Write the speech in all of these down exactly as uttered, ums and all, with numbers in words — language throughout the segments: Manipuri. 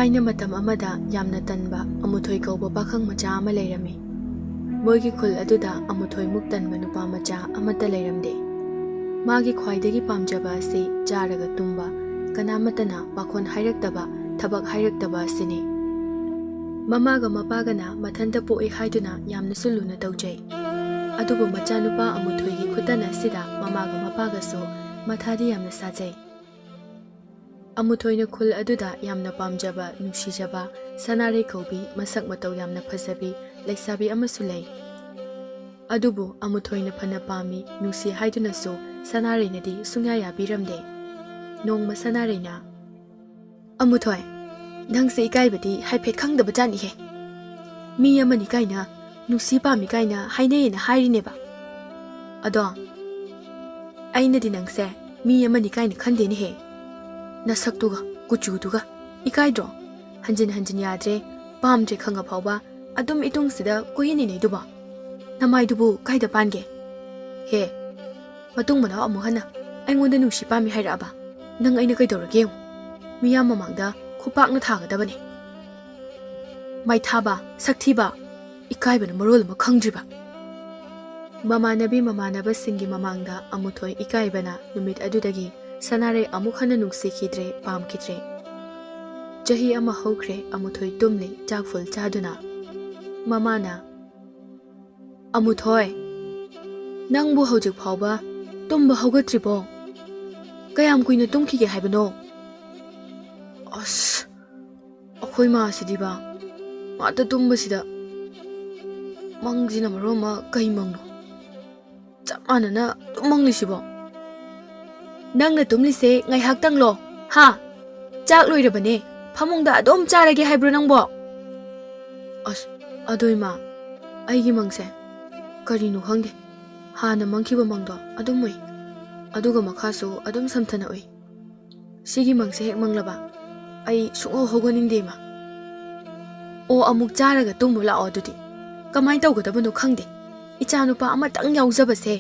ꯊꯥꯏꯅ ꯃꯇꯝ ꯑꯃꯗ ꯌꯥꯝꯅ ꯇꯟꯕ ꯑꯃꯨꯊꯣꯏ ꯀꯧꯕ ꯄꯥꯈꯪ ꯃꯆꯥ ꯑꯃ ꯂꯩꯔꯝꯃꯤ꯫ ꯃꯣꯏꯒꯤ ꯈꯨꯜ ꯑꯗꯨꯗ ꯑꯃꯨꯊꯣꯏꯃꯨꯛ ꯇꯟꯕ ꯅꯨꯄꯥ ꯃꯆꯥ ꯑꯃꯠꯇ ꯂꯩꯔꯝꯗꯦ꯫ ꯃꯥꯒꯤ ꯈ꯭ꯋꯥꯏꯗꯒꯤ ꯄꯥꯝꯖꯕ ꯑꯁꯤ ꯆꯥꯔꯒ ꯇꯨꯝꯕ, ꯀꯅꯥꯃꯠꯇꯅ ꯄꯥꯈꯣꯟ ꯍꯥꯏꯔꯛꯇꯕ, ꯊꯕꯛ ꯍꯥꯏꯔꯛꯇꯕ ꯑꯁꯤꯅꯤ꯫ ꯃꯃꯥꯒ ꯃꯄꯥꯒꯅ ꯃꯊꯟꯇ ꯄꯣꯛꯏ ꯍꯥꯏꯗꯨꯅ ꯌꯥꯝꯅꯁꯨ ꯂꯨꯅ ꯇꯧꯖꯩ꯫ ꯑꯗꯨꯕꯨ ꯃꯆꯥꯅꯨꯄꯥ ꯑꯃꯨꯊꯣꯏꯒꯤ ꯈꯨꯇꯟ ꯑꯁꯤꯗ ꯃꯃꯥꯒ ꯃꯄꯥꯒꯁꯨ ꯃꯊꯥꯗꯤ ꯌꯥꯝꯅ ꯁꯥꯖꯩ꯫ ꯑꯃꯨꯊꯣꯏꯅ ꯈꯨꯜ ꯑꯗꯨꯗ ꯌꯥꯝꯅ ꯄꯥꯝꯖꯕ, ꯅꯨꯡꯁꯤꯖꯕ ꯁꯅꯥꯔꯩ ꯀꯧꯕꯤ, ꯃꯁꯛ ꯃꯇꯧ ꯌꯥꯝꯅ ꯐꯖꯕꯤ ꯂꯩꯁꯥꯕꯤ ꯑꯃꯁꯨ ꯂꯩ꯫ ꯑꯗꯨꯕꯨ ꯑꯃꯨꯊꯣꯏꯅ ꯐꯅ ꯄꯥꯝꯃꯤ, ꯅꯨꯡꯁꯤ ꯍꯥꯏꯗꯨꯅꯁꯨ ꯁꯅꯥꯔꯩꯅꯗꯤ ꯁꯨꯡꯌꯥ ꯌꯥꯕꯤꯔꯝꯗꯦ꯫ ꯅꯣꯡꯃ ꯁꯅꯥꯔꯩꯅ, "ꯑꯃꯨꯊꯣꯏ, ꯅꯪꯁꯦ ꯏꯀꯥꯏꯕꯗꯤ ꯍꯥꯏꯐꯦꯠ ꯈꯪꯗꯕ ꯖꯥꯠꯅꯤꯍꯦ꯫ ꯃꯤ ꯑꯃꯅꯤ ꯀꯥꯏꯅ, ꯅꯨꯡꯁꯤ ꯄꯥꯝꯃꯤ ꯀꯥꯏꯅ ꯍꯥꯏꯅꯩꯌꯦꯅ ꯍꯥꯏꯔꯤꯅꯦꯕ꯫ ꯑꯗꯣ ꯑꯩꯅꯗꯤ ꯅꯪꯁꯦ ꯃꯤ ꯑꯃꯅꯤ ꯀꯥꯏꯅ ꯈꯟꯗꯦꯅꯦꯍꯦ꯫ ꯅꯁꯛꯇꯨꯒ ꯀꯨꯆꯨꯗꯨꯒ ꯏꯀꯥꯏꯗ꯭ꯔꯣ? ꯍꯟꯖꯤꯟ ꯍꯟꯖꯤꯟ ꯌꯥꯗ꯭ꯔꯦ, ꯄꯥꯝꯗ꯭ꯔꯦ ꯈꯪꯉ ꯐꯥꯎꯕ ꯑꯗꯨꯝ ꯏꯇꯨꯡꯁꯤꯗ ꯀꯣꯏꯏꯟ ꯏꯟꯅꯩꯗꯨꯕꯣ? ꯅꯃꯥꯏꯗꯨꯕꯨ ꯀꯥꯏꯗ ꯄꯥꯟꯒꯦ? ꯍꯦ, ꯃꯇꯨꯡ ꯃꯅꯥꯎ ꯑꯃꯨꯛ ꯍꯟꯅ ꯑꯩꯉꯣꯟꯗ ꯅꯨꯡꯁꯤ ꯄꯥꯝꯃꯤ ꯍꯥꯏꯔꯛꯑꯕ ꯅꯪ ꯑꯩꯅ ꯀꯩꯗꯧꯔꯒꯦ ꯌꯦꯡꯉꯨ꯫ ꯃꯤꯌꯥꯝ ꯃꯃꯥꯡꯗ ꯈꯨꯄꯥꯛꯅ ꯊꯥꯒꯗꯕꯅꯦ꯫ ꯃꯥꯏꯊꯥꯕ, ꯁꯛꯊꯤꯕ, ꯏꯀꯥꯏꯕꯅ ꯃꯔꯣꯜ ꯑꯃ ꯈꯪꯗ꯭ꯔꯤꯕ"꯫ ꯃꯃꯥꯟꯅꯕꯤ ꯃꯃꯥꯟꯅꯕꯁꯤꯡꯒꯤ ꯃꯃꯥꯡꯗ ꯑꯃꯨꯊꯣꯏ ꯏꯀꯥꯏꯕꯅ ꯅꯨꯃꯤꯠ ꯑꯗꯨꯗꯒꯤ ꯁꯅꯥꯔꯩ ꯑꯃꯨꯛ ꯍꯟꯅ ꯅꯨꯡꯁꯤꯈꯤꯗ꯭ꯔꯦ, ꯄꯥꯝꯈꯤꯗ꯭ꯔꯦ꯫ ꯆꯍꯤ ꯑꯃ ꯍꯧꯈ꯭ꯔꯦ, ꯑꯃꯨꯊꯣꯏ ꯇꯨꯝꯂꯤ, ꯆꯥꯛꯐꯨꯜ ꯆꯥꯗꯨꯅ꯫ ꯃꯃꯥꯅ, "ꯑꯃꯨꯊꯣꯏ, ꯅꯪꯕꯨ ꯍꯧꯖꯤꯛ ꯐꯥꯎꯕ ꯇꯨꯝꯕ ꯍꯧꯒꯠꯇ꯭ꯔꯤꯕꯣ? ꯀꯌꯥꯝ ꯀꯨꯏꯅ ꯇꯨꯝꯈꯤꯒꯦ ꯍꯥꯏꯕꯅꯣ?" ꯑꯁ, ꯑꯩꯈꯣꯏ ꯃꯥꯁꯤꯗꯤꯕ, ꯉꯥꯛꯇ ꯇꯨꯝꯕꯁꯤꯗ ꯃꯪꯁꯤꯅ ꯃꯔꯣꯟ ꯑꯃ ꯀꯩ ꯃꯪꯅꯣ? ꯆꯞ ꯃꯥꯟꯅꯅ ꯑꯗꯨꯝ ꯃꯪꯂꯤꯁꯤꯕꯣ? ꯅꯪꯅ ꯇꯨꯝꯂꯤꯁꯦ ꯉꯥꯏꯍꯥꯛꯇꯪꯂꯣ? ꯍꯥ? ꯆꯥꯛ ꯂꯣꯏꯔꯕꯅꯦ, ꯐꯃꯨꯡꯗ ꯑꯗꯨꯝ ꯆꯥꯔꯒꯦ ꯍꯥꯏꯕ꯭ꯔꯣ ꯅꯪꯕꯣ? ꯑꯁ, ꯑꯗꯣ ꯏꯃꯥ, ꯑꯩꯒꯤ ꯃꯪꯁꯦ ꯀꯔꯤꯅꯣ ꯈꯪꯗꯦ, ꯍꯥꯟꯅ ꯃꯪꯈꯤꯕ ꯃꯪꯗꯣ ꯑꯗꯨꯝ ꯎꯏ, ꯑꯗꯨꯒ ꯃꯈꯥꯁꯨ ꯑꯗꯨꯝ ꯁꯝꯊꯅ ꯎꯏ꯫ ꯁꯤꯒꯤ ꯃꯪꯁꯦ ꯍꯦꯛ ꯃꯪꯂꯕ ꯑꯩ ꯁꯨꯡꯍꯧ ꯍꯧꯒꯠꯅꯤꯡꯗꯦ ꯏꯃꯥ꯫ ꯑꯣ, ꯑꯃꯨꯛ ꯆꯥꯔꯒ ꯇꯨꯝꯃꯨ ꯂꯥꯛꯑꯣ ꯑꯗꯨꯗꯤ꯫ ꯀꯃꯥꯏꯅ ꯇꯧꯒꯗꯕꯅꯣ ꯈꯪꯗꯦ, ꯏꯆꯥꯅꯨꯄꯥ ꯑꯃꯇꯪ ꯌꯥꯎꯖꯕꯁꯦ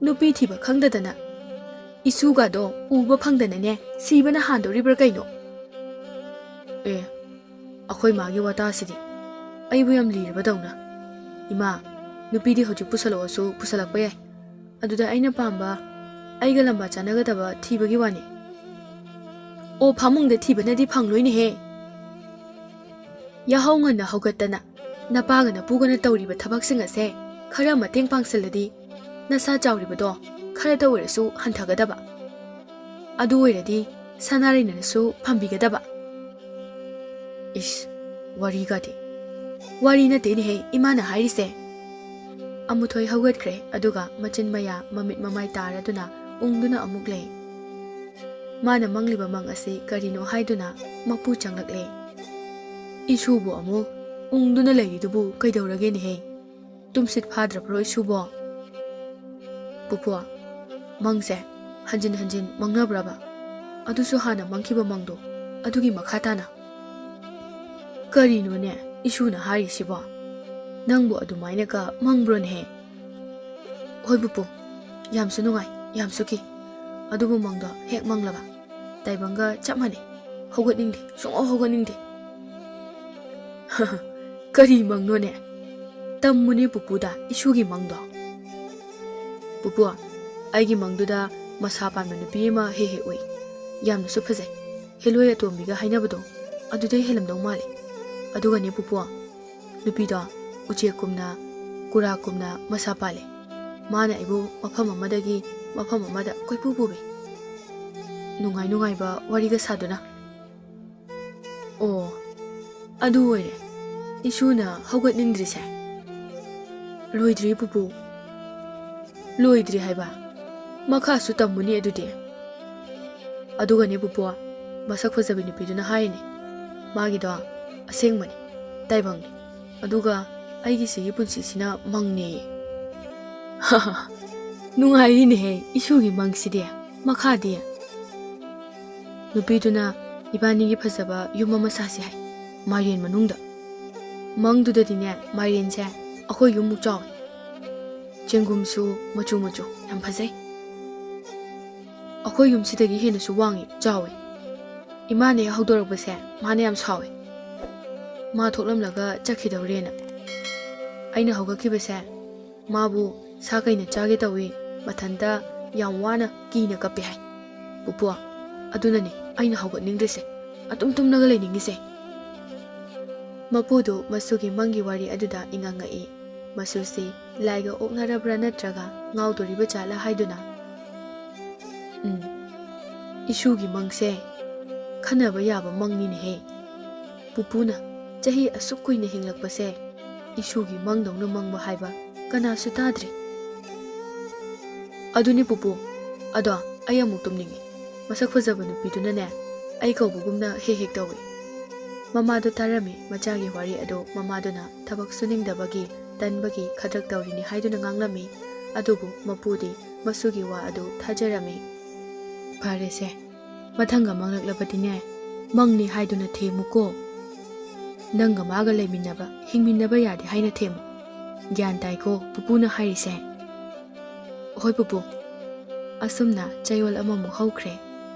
ꯅꯨꯄꯤ ꯊꯤꯕ ꯈꯪꯗꯗꯅ, ꯏꯁꯨꯒꯗꯣ ꯎꯕ ꯐꯪꯗꯅꯅꯦ ꯁꯤꯕꯅ ꯍꯥꯟꯗꯣꯔꯤꯕ꯭ꯔꯥ ꯀꯩꯅꯣ? ꯑꯦ, ꯑꯩꯈꯣꯏ ꯃꯥꯒꯤ ꯋꯥꯇꯥꯁꯤꯗꯤ ꯑꯩꯕꯨ ꯌꯥꯝ ꯂꯤꯔꯕꯗꯧꯅ꯫ "ꯏꯃꯥ, ꯅꯨꯄꯤꯗꯤ ꯍꯧꯖꯤꯛ ꯄꯨꯁꯜꯂꯛꯑꯣꯁꯨ ꯄꯨꯁꯜꯂꯛꯄ ꯌꯥꯏ꯫ ꯑꯗꯨꯗ ꯑꯩꯅ ꯄꯥꯝꯕ, ꯑꯩꯒ ꯂꯝꯕꯥ ꯆꯥꯟꯅꯒꯗꯕ ꯊꯤꯕꯒꯤ ꯋꯥꯅꯤ꯫ ꯑꯣ, ꯐꯃꯨꯡꯗ ꯊꯤꯕꯅꯗꯤ ꯐꯪꯂꯣꯏꯅꯦꯍꯦ꯫ ꯌꯥꯍꯧ ꯉꯟꯅ ꯍꯧꯒꯠꯇꯅ ꯅꯄꯥꯒ ꯅꯄꯨꯒꯅ ꯇꯧꯔꯤꯕ ꯊꯕꯛꯁꯤꯡ ꯑꯁꯦ ꯈꯔ ꯃꯇꯦꯡ ꯄꯥꯡꯁꯤꯜꯂꯗꯤ ꯅꯁꯥ ꯆꯥꯎꯔꯤꯕꯗꯣ ꯈꯔꯇ ꯑꯣꯏꯔꯁꯨ ꯍꯟꯊꯒꯗꯕ꯫ ꯑꯗꯨ ꯑꯣꯏꯔꯗꯤ ꯁꯅꯥꯔꯩꯅꯅꯁꯨ ꯐꯝꯕꯤꯒꯗꯕ꯫" ꯏꯁ, ꯋꯥꯔꯤꯒꯗꯤ꯫ ꯋꯥꯔꯤ ꯅꯠꯇꯦꯅꯦꯍꯦ ꯏꯃꯥꯅ ꯍꯥꯏꯔꯤꯁꯦ꯫ ꯑꯃꯨꯊꯣꯏ ꯍꯧꯒꯠꯈ꯭ꯔꯦ, ꯑꯗꯨꯒ ꯃꯆꯤꯟ ꯃꯌꯥ, ꯃꯃꯤꯠ ꯃꯃꯥꯏ ꯇꯥꯔꯗꯨꯅ ꯎꯪꯗꯨꯅ ꯑꯃꯨꯛ ꯂꯩ꯫ ꯃꯥꯅ ꯃꯪꯂꯤꯕ ꯃꯪ ꯑꯁꯤ ꯀꯔꯤꯅꯣ ꯍꯥꯏꯗꯨꯅ ꯃꯄꯨ ꯆꯪꯂꯛꯂꯦ꯫ "ꯏꯁꯨꯕꯨ ꯑꯃꯨꯛ ꯎꯪꯗꯨꯅ ꯂꯩꯔꯤꯗꯨꯕꯨ ꯀꯩꯗꯧꯔꯒꯦꯅꯦꯍꯦ? ꯇꯨꯝꯁꯤꯠ ꯐꯥꯗ꯭ꯔꯕ꯭ꯔꯣ ꯏꯁꯨꯕꯣ?" "ꯄꯨꯄꯨ, ꯃꯪꯁꯦ ꯍꯟꯖꯤꯟ ꯍꯟꯖꯤꯟ ꯃꯪꯅꯕ꯭ꯔꯕ? ꯑꯗꯨꯁꯨ ꯍꯥꯟꯅ ꯃꯪꯈꯤꯕ ꯃꯪꯗꯣ, ꯑꯗꯨꯒꯤ ꯃꯈꯥ ꯇꯥꯅ?" "ꯀꯔꯤꯅꯣꯅꯦ ꯏꯁꯨꯅ ꯍꯥꯏꯔꯤꯁꯤꯕꯣ? ꯅꯪꯕꯨ ꯑꯗꯨꯃꯥꯏꯅꯒ ꯃꯪꯕ꯭ꯔꯣꯅꯦꯍꯦ?" "ꯍꯣꯏ ꯄꯨꯄꯨ, ꯌꯥꯝꯁꯨ ꯅꯨꯡꯉꯥꯏ, ꯌꯥꯝꯁꯨ ꯀꯤ꯫ ꯑꯗꯨꯕꯨ ꯃꯪꯗꯣ ꯍꯦꯛ ꯃꯪꯂꯕ, ꯇꯥꯏꯕꯪꯒ ꯆꯞ ꯃꯥꯟꯅꯩ꯫ ꯍꯧꯒꯠꯅꯤꯡꯗꯦ, ꯁꯨꯡꯍꯧ ꯍꯧꯒꯠꯅꯤꯡꯗꯦ꯫" "ꯀꯔꯤ ꯃꯪꯅꯣꯅꯦ? ꯇꯝꯃꯨꯅꯦ ꯄꯨꯄꯨꯗ ꯏꯁꯨꯒꯤ ꯃꯪꯗꯣ꯫" "ꯄꯨꯄꯨ, ꯑꯩꯒꯤ ꯃꯪꯗꯨꯗ ꯃꯁꯥ ꯄꯥꯟꯕ ꯅꯨꯄꯤ ꯑꯃ ꯍꯦꯛ ꯍꯦꯛ ꯎꯏ꯫ ꯌꯥꯝꯅꯁꯨ ꯐꯖꯩ꯫ ꯍꯦꯂꯣꯏ ꯑꯇꯣꯝꯕꯤꯒ ꯍꯥꯏꯅꯕꯗꯣ, ꯑꯗꯨꯗꯩ ꯍꯦꯜꯂꯝꯗꯧ ꯃꯥꯜꯂꯦ꯫ ꯑꯗꯨꯒꯅꯦ ꯄꯨꯄꯨ, ꯅꯨꯄꯤꯗꯣ ꯎꯆꯦꯛꯀꯨꯝꯅ, ꯀꯨꯔꯥꯛꯀꯨꯝꯅ ꯃꯁꯥ ꯄꯥꯜꯂꯦ꯫ ꯃꯥꯅ ꯑꯩꯕꯨ ꯃꯐꯝ ꯑꯃꯗꯒꯤ ꯃꯐꯝ ꯑꯃꯗ ꯀꯣꯏꯄꯨ ꯄꯨꯕꯤ꯫ ꯅꯨꯡꯉꯥꯏ ꯅꯨꯡꯉꯥꯏꯕ ꯋꯥꯔꯤꯒ ꯁꯥꯗꯨꯅ꯫" "ꯑꯣ, ꯑꯗꯨ ꯑꯣꯏꯔꯦ ꯏꯁꯨꯅ ꯍꯧꯒꯠꯅꯤꯡꯗ꯭ꯔꯤꯁꯦ꯫" "ꯂꯣꯏꯗ꯭ꯔꯤ ꯄꯨꯄꯨ꯫" "ꯂꯣꯏꯗ꯭ꯔꯤ ꯍꯥꯏꯕ? ꯃꯈꯥꯁꯨ ꯇꯝꯃꯨꯅꯦ ꯑꯗꯨꯗꯤ꯫" "ꯑꯗꯨꯒꯅꯦ ꯄꯨꯄꯨ, ꯃꯁꯛ ꯐꯖꯕꯤ ꯅꯨꯄꯤꯗꯨꯅ ꯍꯥꯏꯔꯤꯅꯦ, ꯃꯥꯒꯤꯗꯣ ꯑꯁꯦꯡꯕꯅꯤ, ꯇꯥꯏꯕꯪꯅꯤ, ꯑꯗꯨꯒ ꯑꯩꯒꯤ ꯁꯤꯒꯤ ꯄꯨꯟꯁꯤꯁꯤꯅ ꯃꯪꯅꯦꯌꯦ꯫" "ꯅꯨꯡꯉꯥꯏꯔꯤꯅꯦꯍꯦ ꯏꯁꯨꯒꯤ ꯃꯪꯁꯤꯗꯤ꯫ ꯃꯈꯥꯗꯤ?" "ꯅꯨꯄꯤꯗꯨꯅ ꯏꯕꯥꯅꯤꯒꯤ ꯐꯖꯕ ꯌꯨꯝ ꯑꯃ ꯁꯥꯁꯤ ꯍꯥꯏ, ꯃꯥꯏꯔꯦꯟ ꯃꯅꯨꯡꯗ꯫ ꯃꯪꯗꯨꯗꯗꯤꯅꯦ, ꯃꯥꯏꯔꯦꯟꯁꯦ ꯑꯩꯈꯣꯏ ꯌꯨꯝꯃꯨꯛ ꯆꯥꯎꯋꯤ꯫ ꯆꯦꯡꯒꯨꯝꯁꯨ ꯃꯆꯨ ꯃꯆꯨ, ꯌꯥꯝ ꯐꯖꯩ꯫ ꯑꯩꯈꯣꯏ ꯌꯨꯝꯁꯤꯗꯒꯤ ꯍꯦꯟꯅꯁꯨ ꯋꯥꯡꯉꯤ, ꯆꯥꯎꯋꯤ꯫ ꯏꯃꯥꯅ ꯍꯦꯛ ꯍꯧꯗꯣꯔꯛꯄꯁꯦ, ꯃꯥꯅ ꯌꯥꯝ ꯁꯥꯎꯋꯤ꯫ ꯃꯥ ꯊꯣꯛꯂꯝꯂꯒ ꯆꯠꯈꯤꯗꯧꯔꯦꯅ꯫ ꯑꯩꯅ ꯍꯧꯒꯠꯈꯤꯕꯁꯦ ꯃꯥꯕꯨ ꯁꯥ ꯀꯩꯅ ꯆꯥꯒꯦ ꯇꯧꯏ, ꯃꯊꯟꯇ ꯌꯥꯝ ꯋꯥꯅ ꯀꯤꯅ ꯀꯞꯄꯦ ꯍꯥꯏ꯫ ꯄꯨꯄꯨ, ꯑꯗꯨꯅꯅꯤ ꯑꯩꯅ ꯍꯧꯒꯠꯅꯤꯡꯗ꯭ꯔꯤꯁꯦ, ꯑꯗꯨꯝ ꯇꯨꯝꯂꯒ ꯂꯩꯅꯤꯡꯉꯤꯁꯦ꯫ ꯃꯄꯨꯗꯨ ꯃꯁꯨꯒꯤ ꯃꯪꯒꯤ ꯋꯥꯔꯤ ꯑꯗꯨꯗ ꯏꯉꯛꯉꯛꯏ꯫ ꯃꯁꯨꯁꯤ ꯂꯥꯏꯒ ꯑꯣꯛꯅꯔꯕ꯭ꯔꯥ ꯅꯠꯇ꯭ꯔꯒ ꯉꯥꯎꯗꯣꯔꯤꯕ ꯖꯥꯠꯂ ꯍꯥꯏꯗꯨꯅ, "ꯎꯝ, ꯏꯁꯨꯒꯤ ꯃꯪꯁꯦ ꯈꯟꯅꯕ ꯌꯥꯕ ꯃꯪꯅꯤꯅꯦꯍꯦ꯫ ꯄꯨꯄꯨꯅ ꯆꯍꯤ ꯑꯁꯨꯛ ꯀꯨꯏꯅ ꯍꯤꯡꯂꯛꯄꯁꯦ ꯏꯁꯨꯒꯤ ꯃꯪꯗꯧꯅ ꯃꯪꯕ ꯍꯥꯏꯕ ꯀꯅꯥꯁꯨ ꯇꯥꯗ꯭ꯔꯤ꯫ ꯑꯗꯨꯅꯤ ꯄꯨꯄꯨ, ꯑꯗꯣ ꯑꯩ ꯑꯃꯨꯛ ꯇꯨꯝꯅꯤꯡꯉꯤ꯫ ꯃꯁꯛ ꯐꯖꯕ ꯅꯨꯄꯤꯗꯨꯅꯅꯦ ꯑꯩ ꯀꯧꯕꯒꯨꯝꯅ ꯍꯦꯛ ꯍꯦꯛ ꯇꯧꯏ꯫" ꯃꯃꯥꯗꯣ ꯇꯥꯔꯝꯃꯤ ꯃꯆꯥꯒꯤ ꯋꯥꯔꯤ ꯑꯗꯣ꯫ ꯃꯃꯥꯗꯨꯅ ꯊꯕꯛ ꯁꯨꯅꯤꯡꯗꯕꯒꯤ, ꯇꯟꯕꯒꯤ ꯈꯗ꯭ꯔꯛ ꯇꯧꯔꯤꯅꯤ ꯍꯥꯏꯗꯨꯅ ꯉꯥꯡꯂꯝꯃꯤ꯫ ꯑꯗꯨꯕꯨ ꯃꯄꯨꯗꯤ ꯃꯁꯨꯒꯤ ꯋꯥ ꯑꯗꯨ ꯊꯥꯖꯔꯝꯃꯤ꯫ "ꯐꯔꯦꯁꯦ, ꯃꯊꯪꯒ ꯃꯪꯂꯛꯂꯕꯗꯤꯅꯦ, ꯃꯪꯅꯤ ꯍꯥꯏꯗꯨꯅ ꯊꯦꯝꯃꯨꯀꯣ꯫ ꯅꯪꯒ ꯃꯥꯒ ꯂꯩꯃꯤꯟꯅꯕ, ꯍꯤꯡꯃꯤꯟꯅꯕ ꯌꯥꯗꯦ ꯍꯥꯏꯅ ꯊꯦꯝꯃꯨ꯫ ꯒ꯭ꯌꯥꯟ ꯇꯥꯏꯀꯣ ꯄꯨꯄꯨꯅ ꯍꯥꯏꯔꯤꯁꯦ?" "ꯍꯣꯏ ꯄꯨꯄꯨ꯫" ꯑꯁꯨꯝꯅ ꯆꯌꯣꯜ ꯑꯃꯃꯨꯛ ꯍꯧꯈ꯭ꯔꯦ꯫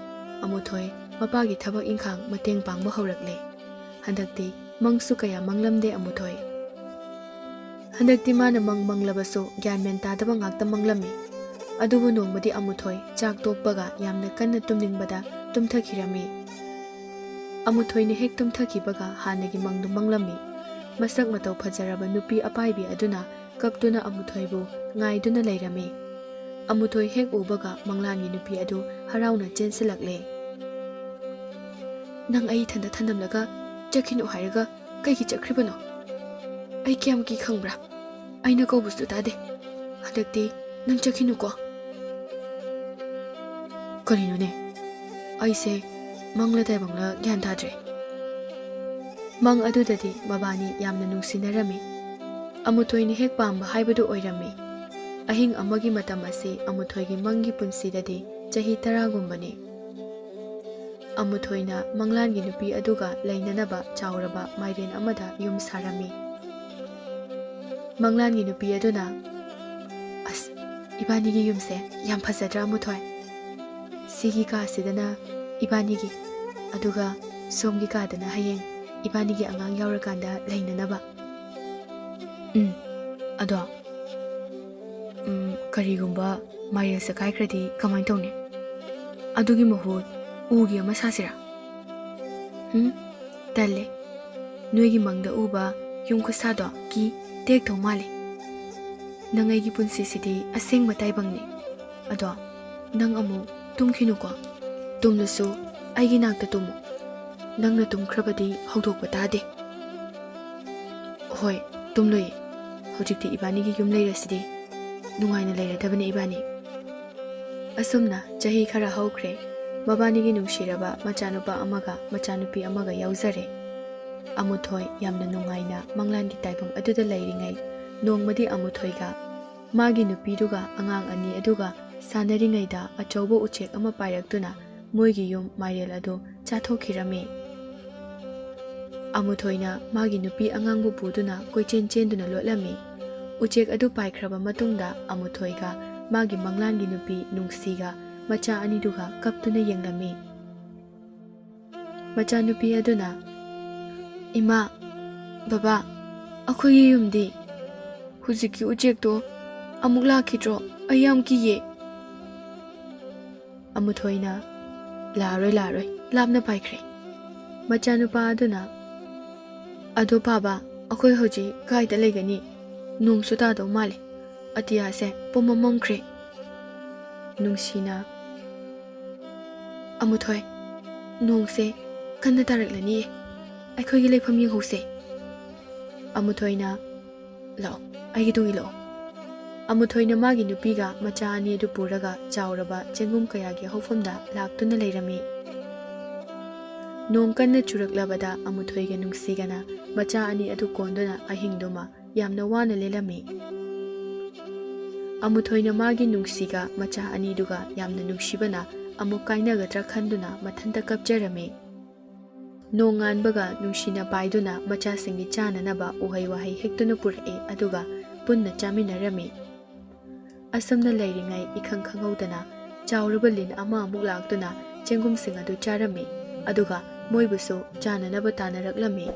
ꯑꯃꯨꯊꯣꯏ ꯃꯄꯥꯒꯤ ꯊꯕꯛ ꯏꯪꯈꯥꯡ ꯃꯇꯦꯡ ꯄꯥꯡꯕ ꯍꯧꯔꯛꯂꯦ꯫ ꯍꯟꯗꯛꯇꯤ ꯃꯪꯁꯨ ꯀꯌꯥ ꯃꯪꯂꯝꯗꯦ ꯑꯃꯨꯊꯣꯏ꯫ ꯍꯟꯗꯛꯇꯤ ꯃꯥꯅ ꯃꯪ ꯃꯪꯂꯕꯁꯨ ꯒ꯭ꯌꯥꯟ ꯃꯦꯟ ꯇꯥꯗꯕ ꯉꯥꯛꯇ ꯃꯪꯂꯝꯃꯤ꯫ ꯑꯗꯨꯕꯨ ꯅꯣꯡꯃꯗꯤ ꯑꯃꯨꯊꯣꯏ ꯆꯥꯛ ꯇꯣꯛꯄꯒ ꯌꯥꯝꯅ ꯀꯟꯅ ꯇꯨꯝꯅꯤꯡꯕꯗ ꯇꯨꯝꯊꯈꯤꯔꯝꯃꯤ꯫ ꯑꯃꯨꯊꯣꯏꯅ ꯍꯦꯛ ꯇꯨꯝꯊꯈꯤꯕꯒ ꯍꯥꯟꯅꯒꯤ ꯃꯪꯗꯨ ꯃꯪꯂꯝꯃꯤ꯫ ꯃꯁꯛ ꯃꯇꯧ ꯐꯖꯔꯕ ꯅꯨꯄꯤ ꯑꯄꯥꯏꯕꯤ ꯑꯗꯨꯅ ꯀꯞꯇꯨꯅ ꯑꯃꯨꯊꯣꯏꯕꯨ ꯉꯥꯏꯗꯨꯅ ꯂꯩꯔꯝꯃꯤ꯫ ꯑꯃꯨꯊꯣꯏ ꯍꯦꯛ ꯎꯕꯒ ꯃꯪꯂꯥꯟꯒꯤ ꯅꯨꯄꯤ ꯑꯗꯨ ꯍꯔꯥꯎꯅ ꯆꯦꯟꯁꯤꯜꯂꯛꯂꯦ꯫ "ꯅꯪ ꯑꯩ ꯏꯊꯟꯗ ꯊꯅꯝꯂꯒ ꯆꯠꯈꯤꯅꯨ ꯍꯥꯏꯔꯒ ꯀꯩꯒꯤ ꯆꯠꯈ꯭ꯔꯤꯕꯅꯣ? ꯑꯩ ꯀꯌꯥꯝ ꯀꯤ ꯈꯪꯕ꯭ꯔꯥ? ꯑꯩꯅ ꯀꯧꯕꯁꯨ ꯇꯥꯗꯦ꯫ ꯍꯟꯗꯛꯇꯤ ꯅꯪ ꯆꯠꯈꯤꯅꯨꯀꯣ꯫" ꯀꯔꯤꯅꯣꯅꯦ? ꯑꯩꯁꯦ ꯃꯪꯂ ꯇꯥꯏꯕꯪꯂ ꯒ꯭ꯌꯥꯟ ꯇꯥꯗ꯭ꯔꯦ꯫ ꯃꯪ ꯑꯗꯨꯗꯗꯤ ꯃꯕꯥꯅꯤ ꯌꯥꯝꯅ ꯅꯨꯡꯁꯤꯅꯔꯝꯃꯤ꯫ ꯑꯃꯨꯊꯣꯏꯅ ꯍꯦꯛ ꯄꯥꯝꯕ ꯍꯥꯏꯕꯗꯨ ꯑꯣꯏꯔꯝꯃꯤ꯫ ꯑꯍꯤꯡ ꯑꯃꯒꯤ ꯃꯇꯝ ꯑꯁꯤ ꯑꯃꯨꯊꯣꯏꯒꯤ ꯃꯪꯒꯤ ꯄꯨꯟꯁꯤꯗꯗꯤ ꯆꯍꯤ ꯇꯔꯥꯒꯨꯝꯕꯅꯤ꯫ ꯑꯃꯨꯊꯣꯏꯅ ꯃꯪꯂꯥꯟꯒꯤ ꯅꯨꯄꯤ ꯑꯗꯨꯒ ꯂꯩꯅꯅꯕ ꯆꯥꯎꯔꯕ ꯃꯥꯏꯔꯦꯟ ꯑꯃꯗ ꯌꯨꯝ ꯁꯥꯔꯝꯃꯤ꯫ ꯃꯪꯂꯥꯟꯒꯤ ꯅꯨꯄꯤ ꯑꯗꯨꯅ, "ꯑꯁ, ꯏꯕꯥꯅꯤꯒꯤ ꯌꯨꯝꯁꯦ ꯌꯥꯝ ꯐꯖꯗ꯭ꯔꯥ ꯑꯃꯨꯊꯣꯏ? ꯁꯤꯒꯤ ꯀꯥꯁꯤꯗꯅ ꯏꯕꯥꯅꯤꯒꯤ, ꯑꯗꯨꯒ ꯁꯣꯝꯒꯤ ꯀꯥꯗꯅ ꯍꯌꯦꯡ ꯏꯕꯥꯅꯤꯒꯤ ꯑꯉꯥꯡ ꯌꯥꯎꯔꯀꯥꯟꯗ ꯂꯩꯅꯅꯕ꯫ ꯎꯝ, ꯑꯗꯣ, ꯎꯝ, ꯀꯔꯤꯒꯨꯝꯕ ꯃꯥꯏꯔꯦꯜ ꯁꯦꯒꯥꯏꯈ꯭ꯔꯗꯤ ꯀꯃꯥꯏꯅ ꯇꯧꯅꯤ? ꯑꯗꯨꯒꯤ ꯃꯍꯨꯠ ꯎꯒꯤ ꯑꯃ ꯁꯥꯁꯤꯔꯥ? ꯎꯝ, ꯇꯜꯂꯦ꯫ ꯅꯣꯏꯒꯤ ꯃꯪꯗ ꯎꯕ ꯌꯨꯝ ꯈꯨꯁꯥꯗꯣ ꯀꯤ ꯇꯦꯛꯇꯧ ꯃꯥꯜꯂꯦ꯫ ꯅꯪ ꯑꯩꯒꯤ ꯄꯨꯟꯁꯤꯁꯤꯗꯤ ꯑꯁꯦꯡꯕ ꯇꯥꯏꯕꯪꯅꯤ꯫ ꯑꯗꯣ, ꯅꯪ ꯑꯃꯨꯛ ꯇꯨꯝꯈꯤꯅꯨꯀꯣ꯫ ꯇꯨꯝꯂꯁꯨ ꯑꯩꯒꯤ ꯅꯥꯛꯇ ꯇꯨꯝꯃꯨ꯫ ꯅꯪꯅ ꯇꯨꯝꯈ꯭ꯔꯕꯗꯤ ꯍꯧꯗꯣꯛꯄ ꯇꯥꯗꯦ꯫ ꯍꯣꯏ, ꯇꯨꯝꯂꯣꯏꯌꯦ꯫ ꯍꯧꯖꯤꯛꯇꯤ ꯏꯕꯥꯅꯤꯒꯤ ꯌꯨꯝ ꯂꯩꯔꯁꯤꯗꯤ꯫ ꯅꯨꯡꯉꯥꯏꯅ ꯂꯩꯔꯗꯕꯅꯤ ꯏꯕꯥꯅꯤ꯫ ꯑꯁꯨꯝꯅ ꯆꯍꯤ ꯈꯔ ꯍꯧꯈ꯭ꯔꯦ꯫ ꯃꯕꯥꯅꯤꯒꯤ ꯅꯨꯡꯁꯤꯔꯕ ꯃꯆꯥꯅꯨꯄꯥ ꯑꯃꯒ ꯃꯆꯥꯅꯨꯄꯤ ꯑꯃꯒ ꯌꯥꯎꯖꯔꯦ꯫ ꯑꯃꯨꯊꯣꯏ ꯌꯥꯝꯅ ꯅꯨꯡꯉꯥꯏꯅ ꯃꯪꯂꯥꯟꯒꯤ ꯇꯥꯏꯕꯪ ꯑꯗꯨꯗ ꯂꯩꯔꯤꯉꯩ, ꯅꯣꯡꯃꯗꯤ ꯑꯃꯨꯊꯣꯏꯒ ꯃꯥꯒꯤ ꯅꯨꯄꯤꯗꯨꯒ ꯑꯉꯥꯡ ꯑꯅꯤ ꯑꯗꯨꯒ ꯁꯥꯟꯅꯔꯤꯉꯩꯗ ꯑꯆꯧꯕ ꯎꯆꯦꯛ ꯑꯃ ꯄꯥꯏꯔꯛꯇꯨꯅ ꯃꯣꯏꯒꯤ ꯌꯨꯝ ꯃꯥꯏꯔꯦꯜ ꯑꯗꯨ ꯆꯥꯊꯣꯛꯈꯤꯔꯝꯃꯤ꯫ ꯑꯃꯨꯊꯣꯏꯅ ꯃꯥꯒꯤ ꯅꯨꯄꯤ ꯑꯉꯥꯡꯕꯨ ꯄꯨꯗꯨꯅ ꯀꯣꯏꯆꯦꯟ ꯆꯦꯟꯗꯨꯅ ꯂꯣꯠꯂꯝꯃꯤ꯫ ꯎꯆꯦꯛ ꯑꯗꯨ ꯄꯥꯏꯈ꯭ꯔꯕ ꯃꯇꯨꯡꯗ ꯑꯃꯨꯊꯣꯏꯒ ꯃꯥꯒꯤ ꯃꯪꯂꯥꯟꯒꯤ ꯅꯨꯄꯤ ꯅꯨꯡꯁꯤꯒ ꯃꯆꯥ ꯑꯅꯤꯗꯨꯒ ꯀꯞꯇꯨꯅ ꯌꯦꯡꯂꯝꯃꯤ꯫ ꯃꯆꯥꯅꯨꯄꯤ ꯑꯗꯨꯅ, "ꯏꯃꯥ, ꯕꯕꯥ, ꯑꯩꯈꯣꯏꯒꯤ ꯌꯨꯝꯗꯤ? ꯍꯧꯖꯤꯛꯀꯤ ꯎꯆꯦꯛꯇꯣ ꯑꯃꯨꯛ ꯂꯥꯛꯈꯤꯗ꯭ꯔꯣ? ꯑꯩ ꯌꯥꯝ ꯀꯤꯌꯦ꯫" ꯑꯃꯨꯊꯣꯏꯅ, "ꯂꯥꯛꯑꯔꯣꯏ, ꯂꯥꯛꯑꯔꯣꯏ, ꯂꯥꯞꯅ ꯄꯥꯏꯈ꯭ꯔꯦ꯫" ꯃꯆꯥꯅꯨꯄꯥ ꯑꯗꯨꯅ, "ꯑꯗꯣ ꯄꯥꯕ, ꯑꯩꯈꯣꯏ ꯍꯧꯖꯤꯛ ꯀꯥꯏꯗ ꯂꯩꯒꯅꯤ? ꯅꯣꯡꯁꯨ ꯇꯥꯗꯧ ꯃꯥꯜꯂꯦ꯫ ꯑꯇꯤꯌꯥꯁꯦ ꯄꯨꯝꯃꯝ ꯃꯝꯈ꯭ꯔꯦ꯫" ꯅꯨꯡꯁꯤꯅ, "ꯑꯃꯨꯊꯣꯏ, ꯅꯣꯡꯁꯦ ꯀꯟꯅ ꯇꯥꯔꯛꯂꯅꯤꯌꯦ꯫ ꯑꯩꯈꯣꯏꯒꯤ ꯂꯩꯐꯝ ꯌꯦꯡꯍꯧꯁꯦ꯫" ꯑꯃꯨꯊꯣꯏꯅ, "ꯂꯥꯛꯑꯣ, ꯑꯩꯒꯤ ꯇꯨꯡ ꯏꯜꯂꯛꯑꯣ꯫" ꯑꯃꯨꯊꯣꯏꯅ ꯃꯥꯒꯤ ꯅꯨꯄꯤꯒ ꯃꯆꯥ ꯑꯅꯤ ꯑꯗꯨ ꯄꯨꯔꯒ ꯆꯥꯎꯔꯕ ꯆꯦꯡꯒꯨꯝ ꯀꯌꯥꯒꯤ ꯍꯧꯐꯝꯗ ꯂꯥꯛꯇꯨꯅ ꯂꯩꯔꯝꯃꯤ꯫ ꯅꯣꯡ ꯀꯟꯅ ꯆꯨꯔꯛꯂꯕꯗ ꯑꯃꯨꯊꯣꯏꯒ ꯅꯨꯡꯁꯤꯒꯅ ꯃꯆꯥ ꯑꯅꯤ ꯑꯗꯨ ꯀꯣꯟꯗꯨꯅ ꯑꯍꯤꯡꯗꯨꯃ ꯌꯥꯝꯅ ꯋꯥꯅ ꯂꯦꯜꯂꯝꯃꯤ꯫ ꯑꯃꯨꯊꯣꯏꯅ ꯃꯥꯒꯤ ꯅꯨꯡꯁꯤꯒ ꯃꯆꯥ ꯑꯅꯤꯗꯨꯒ ꯌꯥꯝꯅ ꯅꯨꯡꯁꯤꯕꯅ ꯑꯃꯨꯛ ꯀꯥꯏꯅꯒꯗ꯭ꯔꯥ ꯈꯟꯗꯨꯅ ꯃꯊꯟꯇ ꯀꯞꯆꯔꯝꯃꯤ꯫ ꯅꯣꯡ ꯉꯥꯟꯕꯒ ꯅꯨꯡꯁꯤꯅ ꯄꯥꯏꯗꯨꯅ ꯃꯆꯥꯁꯤꯡꯒꯤ ꯆꯥꯅꯅꯕ ꯎꯍꯩ ꯋꯥꯍꯩ ꯍꯦꯛꯇꯨꯅ ꯄꯨꯔꯛꯏ, ꯑꯗꯨꯒ ꯄꯨꯟꯅ ꯆꯥꯃꯤꯟꯅꯔꯝꯃꯤ꯫ ꯑꯁꯨꯝꯅ ꯂꯩꯔꯤꯉꯩ ꯏꯈꯪ ꯈꯪꯍꯧꯗꯅ ꯆꯥꯎꯔꯕ ꯂꯤꯟ ꯑꯃ ꯑꯃꯨꯛ ꯂꯥꯛꯇꯨꯅ ꯆꯦꯡꯒꯨꯝꯁꯤꯡ ꯑꯗꯨ ꯆꯥꯔꯝꯃꯤ, ꯑꯗꯨꯒ ꯃꯣꯏꯕꯨꯁꯨ ꯆꯥꯅꯅꯕ ꯇꯥꯟꯅꯔꯛꯂꯝꯃꯤ꯫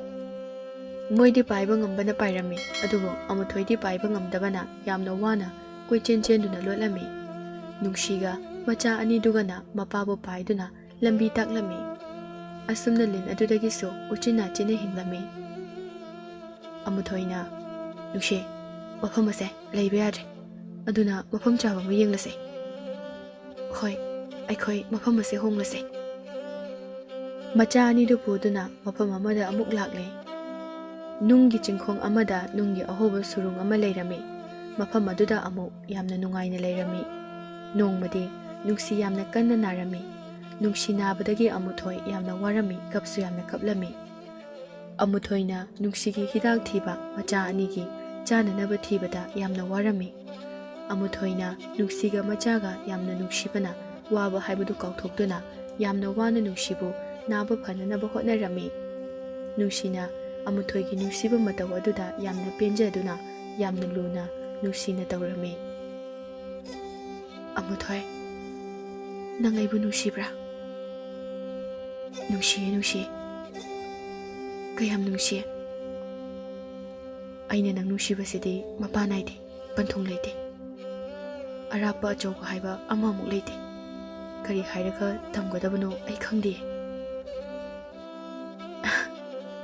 ꯃꯣꯏꯗꯤ ꯄꯥꯏꯕ ꯉꯝꯕꯅ ꯄꯥꯏꯔꯝꯃꯤ, ꯑꯗꯨꯕꯨ ꯑꯃꯨꯊꯣꯏꯗꯤ ꯄꯥꯏꯕ ꯉꯝꯗꯕꯅ ꯌꯥꯝꯅ ꯋꯥꯅ ꯀꯣꯏꯆꯦꯟ ꯆꯦꯟꯗꯨꯅ ꯂꯣꯠꯂꯝꯃꯤ꯫ ꯅꯨꯡꯁꯤꯒ ꯃꯆꯥ ꯑꯅꯤꯗꯨꯒꯅ ꯃꯄꯥꯕꯨ ꯄꯥꯏꯗꯨꯅ ꯂꯝꯕꯤ ꯇꯥꯛꯂꯝꯃꯤ꯫ ꯑꯁꯨꯝꯅ ꯂꯤꯟ ꯑꯗꯨꯗꯒꯤꯁꯨ ꯎꯆꯤꯟ ꯅꯥꯆꯤꯟꯅ ꯍꯤꯡꯂꯝꯃꯤ꯫ ꯑꯃꯨꯊꯣꯏꯅ, "ꯅꯨꯡꯁꯤ, ꯃꯐꯝ ꯑꯁꯦ ꯂꯩꯕ ꯌꯥꯗ꯭ꯔꯦ, ꯑꯗꯨꯅ ꯃꯐꯝ ꯆꯥꯕ ꯑꯃ ꯌꯦꯡꯂꯁꯦ꯫ ꯍꯣꯏ, ꯑꯩꯈꯣꯏ ꯃꯐꯝ ꯑꯁꯦ ꯍꯣꯡꯂꯁꯦ꯫" ꯃꯆꯥ ꯑꯅꯤꯗꯨ ꯄꯨꯗꯨꯅ ꯃꯐꯝ ꯑꯃꯗ ꯑꯃꯨꯛ ꯂꯥꯛꯂꯦ꯫ ꯅꯨꯡꯒꯤ ꯆꯤꯡꯈꯣꯡ ꯑꯃꯗ ꯅꯨꯡꯒꯤ ꯑꯍꯣꯕ ꯁꯨꯔꯨꯡ ꯑꯃ ꯂꯩꯔꯝꯃꯤ꯫ ꯃꯐꯝ ꯑꯗꯨꯗ ꯑꯃꯨꯛ ꯌꯥꯝꯅ ꯅꯨꯡꯉꯥꯏꯅ ꯂꯩꯔꯝꯃꯤ꯫ ꯅꯣꯡꯃꯗꯤ ꯅꯨꯡꯁꯤ ꯌꯥꯝꯅ ꯀꯟꯅ ꯅꯥꯔꯝꯃꯤ꯫ ꯅꯨꯡꯁꯤ ꯅꯥꯕꯗꯒꯤ ꯑꯃꯨꯊꯣꯏ ꯌꯥꯝꯅ ꯋꯥꯔꯝꯃꯤ, ꯀꯞꯁꯨ ꯌꯥꯝꯅ ꯀꯞꯂꯝꯃꯤ꯫ ꯑꯃꯨꯊꯣꯏꯅ ꯅꯨꯡꯁꯤꯒꯤ ꯍꯤꯗꯥꯛ ꯊꯤꯕ ꯃꯆꯥ ꯑꯅꯤꯒꯤ ꯆꯥꯅꯅꯕ ꯊꯤꯕꯗ ꯌꯥꯝꯅ ꯋꯥꯔꯝꯃꯤ꯫ ꯑꯃꯨꯊꯣꯏꯅ ꯅꯨꯡꯁꯤꯒ ꯃꯆꯥꯒ ꯌꯥꯝꯅ ꯅꯨꯡꯁꯤꯕꯅ ꯋꯥꯕ ꯍꯥꯏꯕꯗꯨ ꯀꯥꯎꯊꯣꯛꯇꯨꯅ ꯌꯥꯝꯅ ꯋꯥꯅ ꯅꯨꯡꯁꯤꯕꯨ ꯅꯥꯕ ꯐꯅꯅꯕ ꯍꯣꯠꯅꯔꯝꯃꯤ꯫ ꯅꯨꯡꯁꯤꯅ ꯑꯃꯨꯊꯣꯏꯒꯤ ꯅꯨꯡꯁꯤꯕ ꯃꯇꯧ ꯑꯗꯨꯗ ꯌꯥꯝꯅ ꯄꯦꯟꯖꯗꯨꯅ ꯌꯥꯝꯅ ꯂꯨꯅ ꯅꯨꯡꯁꯤꯅ ꯇꯧꯔꯝꯃꯤ꯫ "ꯑꯃꯨꯊꯣꯏ, ꯅꯪ ꯑꯩꯕꯨ ꯅꯨꯡꯁꯤꯕ꯭ꯔꯥ?" "ꯅꯨꯡꯁꯤꯌꯦ, ꯅꯨꯡꯁꯤꯌꯦ꯫ ꯀꯌꯥꯝ ꯅꯨꯡꯁꯤꯌꯦ꯫ ꯑꯩꯅ ꯅꯪ ꯅꯨꯡꯁꯤꯕꯁꯤꯗꯤ ꯃꯄꯥ ꯅꯥꯏꯗꯦ, ꯄꯟꯊꯨꯡ ꯂꯩꯇꯦ꯫ ꯑꯔꯥꯞꯄ ꯑꯆꯧꯕ ꯍꯥꯏꯕ ꯑꯃꯃꯨꯛ ꯂꯩꯇꯦ꯫ ꯀꯔꯤ ꯍꯥꯏꯔꯒ ꯇꯝꯒꯗꯕꯅꯣ ꯑꯩ ꯈꯪꯗꯦ꯫"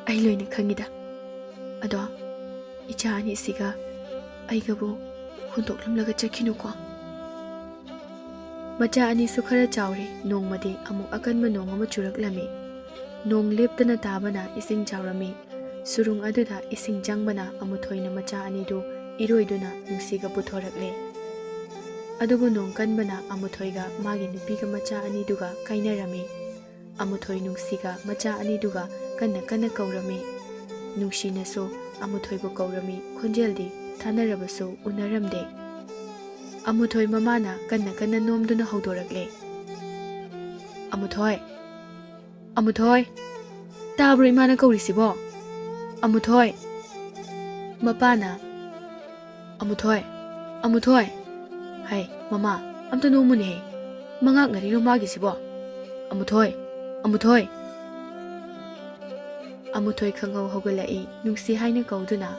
"ꯑꯩ ꯂꯣꯏꯅ ꯈꯪꯉꯤꯗ꯫ ꯑꯗꯣ ꯏꯆꯥ ꯑꯅꯤꯁꯤꯒ ꯑꯩꯒꯕꯨ ꯍꯨꯟꯗꯣꯛꯂꯝꯂꯒ ꯆꯠꯈꯤꯅꯨꯀꯣ꯫" ꯃꯆꯥ ꯑꯅꯤꯁꯨ ꯈꯔ ꯆꯥꯎꯔꯦ꯫ ꯅꯣꯡꯃꯗꯤ ꯑꯃꯨꯛ ꯑꯀꯟꯕ ꯅꯣꯡ ꯑꯃ ꯆꯨꯔꯛꯂꯝꯃꯤ꯫ ꯅꯣꯡ ꯂꯦꯞꯇꯅ ꯇꯥꯕꯅ ꯏꯁꯤꯡ ꯆꯥꯎꯔꯝꯃꯤ꯫ ꯁꯨꯔꯨꯡ ꯑꯗꯨꯗ ꯏꯁꯤꯡ ꯆꯪꯕꯅ ꯑꯃꯨꯊꯣꯏꯅ ꯃꯆꯥ ꯑꯅꯤꯗꯨ ꯏꯔꯣꯏꯗꯨꯅ ꯅꯨꯡꯁꯤꯒ ꯄꯨꯊꯣꯔꯛꯂꯦ꯫ ꯑꯗꯨꯕꯨ ꯅꯣꯡ ꯀꯟꯕꯅ ꯑꯃꯨꯊꯣꯏꯒ ꯃꯥꯒꯤ ꯅꯨꯄꯤꯒ ꯃꯆꯥ ꯑꯅꯤꯗꯨꯒ ꯀꯥꯏꯅꯔꯝꯃꯤ꯫ ꯑꯃꯨꯊꯣꯏ ꯅꯨꯡꯁꯤꯒ ꯃꯆꯥ ꯑꯅꯤꯗꯨꯒ ꯀꯟꯅ ꯀꯟꯅ ꯀꯧꯔꯝꯃꯤ꯫ ꯅꯨꯡꯁꯤꯅꯁꯨ ꯑꯃꯨꯊꯣꯏꯕꯨ ꯀꯧꯔꯝꯃꯤ, ꯈꯣꯟꯖꯦꯜꯗꯤ ꯊꯥꯅꯔꯕꯁꯨ ꯎꯅꯔꯝꯗꯦ꯫ ꯑꯃꯨꯊꯣꯏ ꯃꯃꯥꯅ ꯀꯟꯅ ꯀꯟꯅ ꯅꯣꯝꯗꯨꯅ ꯍꯧꯗꯣꯔꯛꯂꯦ꯫ "ꯑꯃꯨꯊꯣꯏ! ꯑꯃꯨꯊꯣꯏ! ꯇꯥꯕ꯭ꯔꯣ ꯏꯃꯥꯅ ꯀꯧꯔꯤꯁꯤꯕꯣ? ꯑꯃꯨꯊꯣꯏ!" ꯃꯄꯥꯅ, "ꯑꯃꯨꯊꯣꯏ! ꯑꯃꯨꯊꯣꯏ! ꯍꯩ, ꯃꯃꯥ, ꯑꯝꯇ ꯅꯣꯝꯃꯨꯅꯦꯍꯦ꯫ ꯃꯉꯥꯛꯅꯔꯤꯔꯣ ꯃꯥꯒꯤꯁꯤꯕꯣ? ꯑꯃꯨꯊꯣꯏ! ꯑꯃꯨꯊꯣꯏ!" ꯑꯃꯨꯊꯣꯏ ꯈꯪꯍꯧ ꯍꯧꯒꯠꯂꯛꯏ, ꯅꯨꯡꯁꯤ ꯍꯥꯏꯅ ꯀꯧꯗꯨꯅ꯫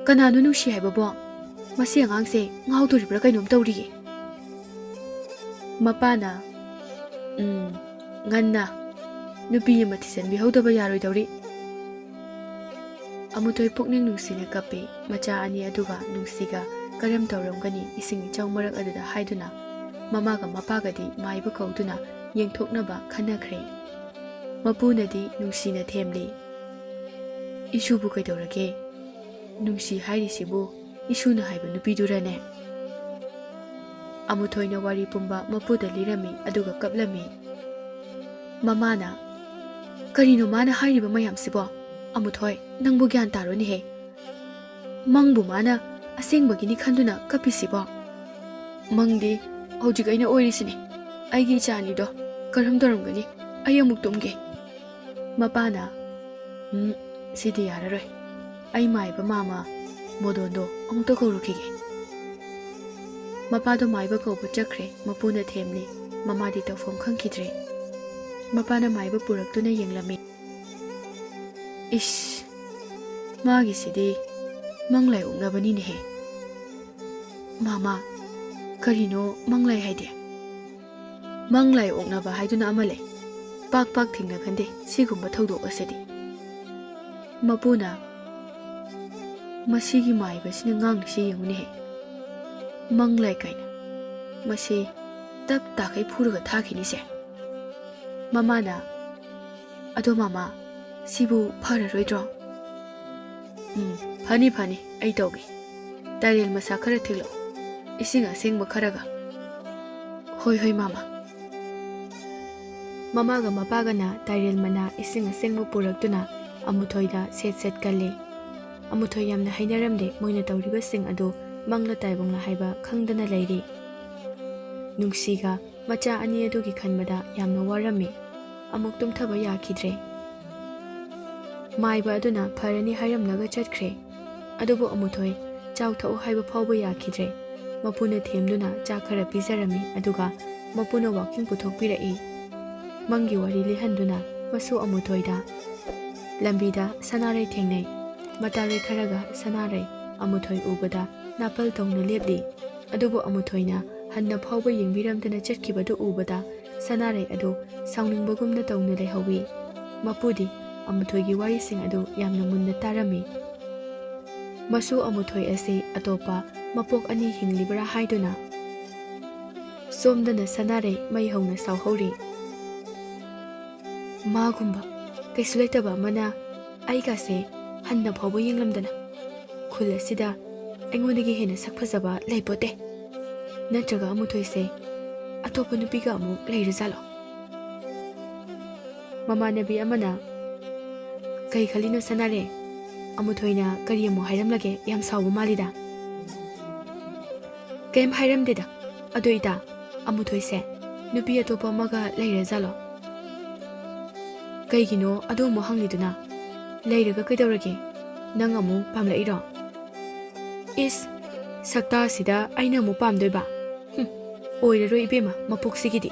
"ꯀꯅꯥꯅꯣ ꯅꯨꯡꯁꯤ ꯍꯥꯏꯕꯕꯣ? ꯃꯁꯤ ꯑꯉꯥꯡꯁꯦ ꯉꯥꯎꯗꯣꯔꯤꯕ꯭ꯔꯥ ꯀꯩꯅꯣꯝ ꯇꯧꯔꯤꯌꯦ꯫" ꯃꯄꯥꯅ, "ꯎꯝ, ꯉꯟꯅ ꯅꯨꯄꯤ ꯑꯃ ꯊꯤꯖꯤꯟꯕꯤꯍꯧꯗꯕ ꯌꯥꯔꯣꯏꯗꯧꯔꯤ꯫" ꯑꯃꯨꯊꯣꯏ ꯄꯨꯛꯅꯤꯡ ꯅꯨꯡꯁꯤꯅ ꯀꯞꯄꯤ꯫ ꯃꯆꯥ ꯑꯅꯤ ꯑꯗꯨꯒ ꯅꯨꯡꯁꯤꯒ ꯀꯔꯝ ꯇꯧꯔꯝꯒꯅꯤ ꯏꯁꯤꯡ ꯏꯆꯥꯎ ꯃꯔꯛ ꯑꯗꯨꯗ ꯍꯥꯏꯗꯨꯅ ꯃꯃꯥꯒ ꯃꯄꯥꯒꯗꯤ ꯃꯥꯏꯕ ꯀꯧꯗꯨꯅ ꯌꯦꯡꯊꯣꯛꯅꯕ ꯈꯟꯅꯈ꯭ꯔꯦ꯫ ꯃꯄꯨꯅꯗꯤ ꯅꯨꯡꯁꯤꯅ ꯊꯦꯝꯂꯤ꯫ "ꯏꯁꯨꯕꯨ ꯀꯩꯗꯧꯔꯒꯦ? ꯅꯨꯡꯁꯤ ꯍꯥꯏꯔꯤꯁꯤꯕꯨ ꯏꯁꯨꯅ ꯍꯥꯏꯕ ꯅꯨꯄꯤꯗꯨꯔꯅꯦ?" ꯑꯃꯨꯊꯣꯏꯅ ꯋꯥꯔꯤ ꯄꯨꯝꯕ ꯃꯄꯨꯗ ꯂꯤꯔꯝꯃꯤ, ꯑꯗꯨꯒ ꯀꯞꯂꯝꯃꯤ꯫ ꯃꯃꯥꯅ, "ꯀꯔꯤꯅꯣ ꯃꯥꯅ ꯍꯥꯏꯔꯤꯕ ꯃꯌꯥꯝꯁꯤꯕꯣ? ꯑꯃꯨꯊꯣꯏ, ꯅꯪꯕꯨ ꯒ꯭ꯌꯥꯟ ꯇꯥꯔꯣꯅꯦꯍꯦ꯫ ꯃꯪꯕꯨ ꯃꯥꯅ ꯑꯁꯦꯡꯕꯒꯤꯅꯤ ꯈꯟꯗꯨꯅ ꯀꯞꯄꯤꯁꯤꯕꯣ? ꯃꯪꯗꯤ ꯍꯧꯖꯤꯛ ꯑꯩꯅ ꯑꯣꯏꯔꯤꯁꯤꯅꯤ꯫ ꯑꯩꯒꯤ ꯏꯆꯥ ꯑꯅꯤꯗꯣ ꯀꯔꯝ ꯇꯧꯔꯝꯒꯅꯤ? ꯑꯩ ꯑꯃꯨꯛ ꯇꯨꯝꯒꯦ꯫" ꯃꯄꯥꯅ, "ꯎꯝ, ꯁꯤꯗꯤ ꯌꯥꯔꯔꯣꯏ꯫ ꯑꯩ ꯃꯥꯏꯕ ꯃꯥꯃ ꯃꯣꯗꯣꯟꯗꯣ ꯑꯃꯨꯛꯇ ꯀꯧꯔꯨꯈꯤꯒꯦ꯫" ꯃꯄꯥꯗꯣ ꯃꯥꯏꯕ ꯀꯧꯕ ꯆꯠꯈ꯭ꯔꯦ꯫ ꯃꯄꯨꯅ ꯊꯦꯝꯂꯤ꯫ ꯃꯃꯥꯗꯤ ꯇꯧꯐꯝ ꯈꯪꯈꯤꯗ꯭ꯔꯦ꯫ ꯃꯄꯥꯅ ꯃꯥꯏꯕ ꯄꯨꯔꯛꯇꯨꯅ ꯌꯦꯡꯂꯝꯃꯤ꯫ "ꯏꯁ, ꯃꯥꯒꯤꯁꯤꯗꯤ ꯃꯪ ꯂꯥꯏ ꯑꯣꯛꯅꯕꯅꯤꯅꯦꯍꯦ꯫" "ꯃꯥꯃ, ꯀꯔꯤꯅꯣ ꯃꯪ ꯂꯥꯏ ꯍꯥꯏꯗꯤ?" "ꯃꯪ ꯂꯥꯏ ꯑꯣꯛꯅꯕ ꯍꯥꯏꯗꯨꯅ ꯑꯃ ꯂꯩ꯫ ꯄꯥꯛ ꯄꯥꯛ ꯊꯦꯡꯅꯒꯟꯗꯦ ꯁꯤꯒꯨꯝꯕ ꯊꯧꯗꯣꯛ ꯑꯁꯤꯗꯤ꯫" ꯃꯄꯨꯅ, "ꯃꯁꯤꯒꯤ ꯃꯥꯏꯕꯁꯤꯅ ꯉꯥꯡꯂꯤꯁꯤ ꯌꯦꯡꯉꯨꯅꯦꯍꯦ꯫ ꯃꯪ ꯂꯥꯏ ꯀꯥꯏꯅ꯫ ꯃꯁꯤ ꯇꯞ ꯇꯥꯈꯩ ꯐꯨꯔꯒ ꯊꯥꯈꯤꯅꯤꯁꯦ꯫" ꯃꯃꯥꯅ, "ꯑꯗꯣ ꯃꯃꯥ, ꯁꯤꯕꯨ ꯐꯔꯔꯣꯏꯗ꯭ꯔꯣ?" "ꯎꯝ, ꯐꯅꯤ, ꯐꯅꯤ, ꯑꯩ ꯇꯧꯒꯦ꯫ ꯇꯥꯏꯔꯦꯜ ꯃꯁꯥ ꯈꯔ ꯊꯤꯜꯂꯛꯑꯣ, ꯏꯁꯤꯡ ꯑꯁꯦꯡꯕ ꯈꯔꯒ꯫" "ꯍꯣꯏ, ꯍꯣꯏ, ꯃꯃꯥ꯫" ꯃꯃꯥꯒ ꯃꯄꯥꯒꯅ ꯇꯥꯏꯔꯦꯜ ꯃꯅꯥ ꯏꯁꯤꯡ ꯑꯁꯦꯡꯕ ꯄꯨꯔꯛꯇꯨꯅ ꯑꯃꯨꯊꯣꯏꯗ ꯁꯦꯠ ꯁꯦꯠ ꯀꯜꯂꯤ꯫ ꯑꯃꯨꯊꯣꯏ ꯌꯥꯝꯅ ꯍꯩꯅꯔꯝꯗꯦ ꯃꯣꯏꯅ ꯇꯧꯔꯤꯕꯁꯤꯡ ꯑꯗꯨ ꯃꯪꯂ ꯇꯥꯏꯕꯪꯂ ꯍꯥꯏꯕ ꯈꯪꯗꯅ ꯂꯩꯔꯤ꯫ ꯅꯨꯡꯁꯤꯒ ꯃꯆꯥ ꯑꯅꯤ ꯑꯗꯨꯒꯤ ꯈꯟꯕꯗ ꯌꯥꯝꯅ ꯋꯥꯔꯝꯃꯤ꯫ ꯑꯃꯨꯛ ꯇꯨꯝꯊꯕ ꯌꯥꯈꯤꯗ꯭ꯔꯦ꯫ ꯃꯥꯏꯕ ꯑꯗꯨꯅ ꯐꯔꯅꯤ ꯍꯥꯏꯔꯝꯂꯒ ꯆꯠꯈ꯭ꯔꯦ꯫ ꯑꯗꯨꯕꯨ ꯑꯃꯨꯊꯣꯏ ꯆꯥꯎ ꯊꯛꯎ ꯍꯥꯏꯕ ꯐꯥꯎꯕ ꯌꯥꯈꯤꯗ꯭ꯔꯦ꯫ ꯃꯄꯨꯅ ꯊꯦꯝꯗꯨꯅ ꯆꯥ ꯈꯔ ꯄꯤꯖꯔꯝꯃꯤ, ꯑꯗꯨꯒ ꯃꯄꯨꯅ ꯋꯥꯀꯤꯡ ꯄꯨꯊꯣꯛꯄꯤꯔꯛꯏ꯫ ꯃꯪꯒꯤ ꯋꯥꯔꯤ ꯂꯤꯍꯟꯗꯨꯅ ꯃꯁꯨ ꯑꯃꯨꯊꯣꯏꯗ꯫ ꯂꯝꯕꯤꯗ ꯁꯅꯥꯔꯩ ꯊꯦꯡꯅꯩ꯫ ꯃꯇꯥꯔꯣꯏ ꯈꯔꯒ ꯁꯅꯥꯔꯩ ꯑꯃꯨꯊꯣꯏ ꯎꯕꯗ ꯅꯥꯄꯜ ꯇꯧꯅ ꯂꯦꯞꯂꯤ꯫ ꯑꯗꯨꯕꯨ ꯑꯃꯨꯊꯣꯏꯅ ꯍꯟꯅ ꯐꯥꯎꯕ ꯌꯦꯡꯕꯤꯔꯝꯗꯅ ꯆꯠꯈꯤꯕꯗꯨ ꯎꯕꯗ ꯁꯅꯥꯔꯩ ꯑꯗꯨ ꯁꯥꯎꯅꯤꯡꯕꯒꯨꯝꯅ ꯇꯧꯅ ꯂꯩꯍꯧꯏ꯫ ꯃꯄꯨꯗꯤ ꯑꯃꯨꯊꯣꯏꯒꯤ ꯋꯥꯔꯤꯁꯤꯡ ꯑꯗꯨ ꯌꯥꯝꯅ ꯃꯨꯟꯅ ꯇꯥꯔꯝꯃꯤ꯫ ꯃꯁꯨ ꯑꯃꯨꯊꯣꯏ ꯑꯁꯤ ꯑꯇꯣꯞꯄ ꯃꯄꯣꯛ ꯑꯅꯤ ꯍꯤꯡꯂꯤꯕ꯭ꯔꯥ ꯍꯥꯏꯗꯨꯅ ꯁꯣꯝꯗꯅ ꯁꯅꯥꯔꯩ ꯃꯩ ꯍꯧꯅ ꯁꯥꯎꯍꯧꯔꯤ꯫ ꯃꯥꯒꯨꯝꯕ ꯀꯩꯁꯨ ꯂꯩꯇꯕ ꯑꯃꯅ ꯑꯩꯒꯥꯁꯦ ꯍꯟꯅ ꯐꯥꯎꯕ ꯌꯦꯡꯂꯝꯗꯅ ꯈꯨꯜ ꯑꯁꯤꯗ ꯑꯩꯉꯣꯟꯗꯒꯤ ꯍꯦꯟꯅ ꯁꯛ ꯐꯖꯕ ꯂꯩꯄꯣꯠꯇꯦ꯫ ꯅꯠꯇ꯭ꯔꯒ ꯑꯃꯨꯊꯣꯏꯁꯦ ꯑꯇꯣꯞꯄ ꯅꯨꯄꯤꯒ ꯑꯃꯨꯛ ꯂꯩꯔꯖꯥꯠꯂꯣ? ꯃꯃꯥꯟꯅꯕꯤ ꯑꯃꯅ, "ꯀꯩ ꯈꯜꯂꯤꯅꯣ ꯁꯅꯥꯔꯦ? ꯑꯃꯨꯊꯣꯏꯅ ꯀꯔꯤ ꯑꯃꯨꯛ ꯍꯥꯏꯔꯝꯂꯒꯦ? ꯌꯥꯝ ꯁꯥꯎꯕ ꯃꯥꯜꯂꯤꯗ꯫" "ꯀꯩꯝ ꯍꯥꯏꯔꯝꯗꯦꯗ꯫ ꯑꯗꯣ ꯏꯇꯥ, ꯑꯃꯨꯊꯣꯏꯁꯦ ꯅꯨꯄꯤ ꯑꯇꯣꯞꯄ ꯑꯃꯒ ꯂꯩꯔꯖꯥꯠꯂꯣ?" "ꯀꯩꯒꯤꯅꯣ ꯑꯗꯨ ꯑꯃꯨꯛ ꯍꯪꯂꯤꯗꯨꯅ? ꯂꯩꯔꯒ ꯀꯩꯗꯧꯔꯒꯦ? ꯅꯪ ꯑꯃꯨꯛ ꯄꯥꯝꯂꯛꯏꯔꯣ?" "ꯏꯁ, ꯁꯛꯇꯥꯁꯤꯗ ꯑꯩꯅ ꯑꯃꯨꯛ ꯄꯥꯝꯗꯣꯏꯕ? ꯍꯨꯝ, ꯑꯣꯏꯔꯔꯣꯏ ꯏꯕꯦꯝꯃ, ꯃꯄꯣꯛꯁꯤꯒꯤꯗꯤ꯫"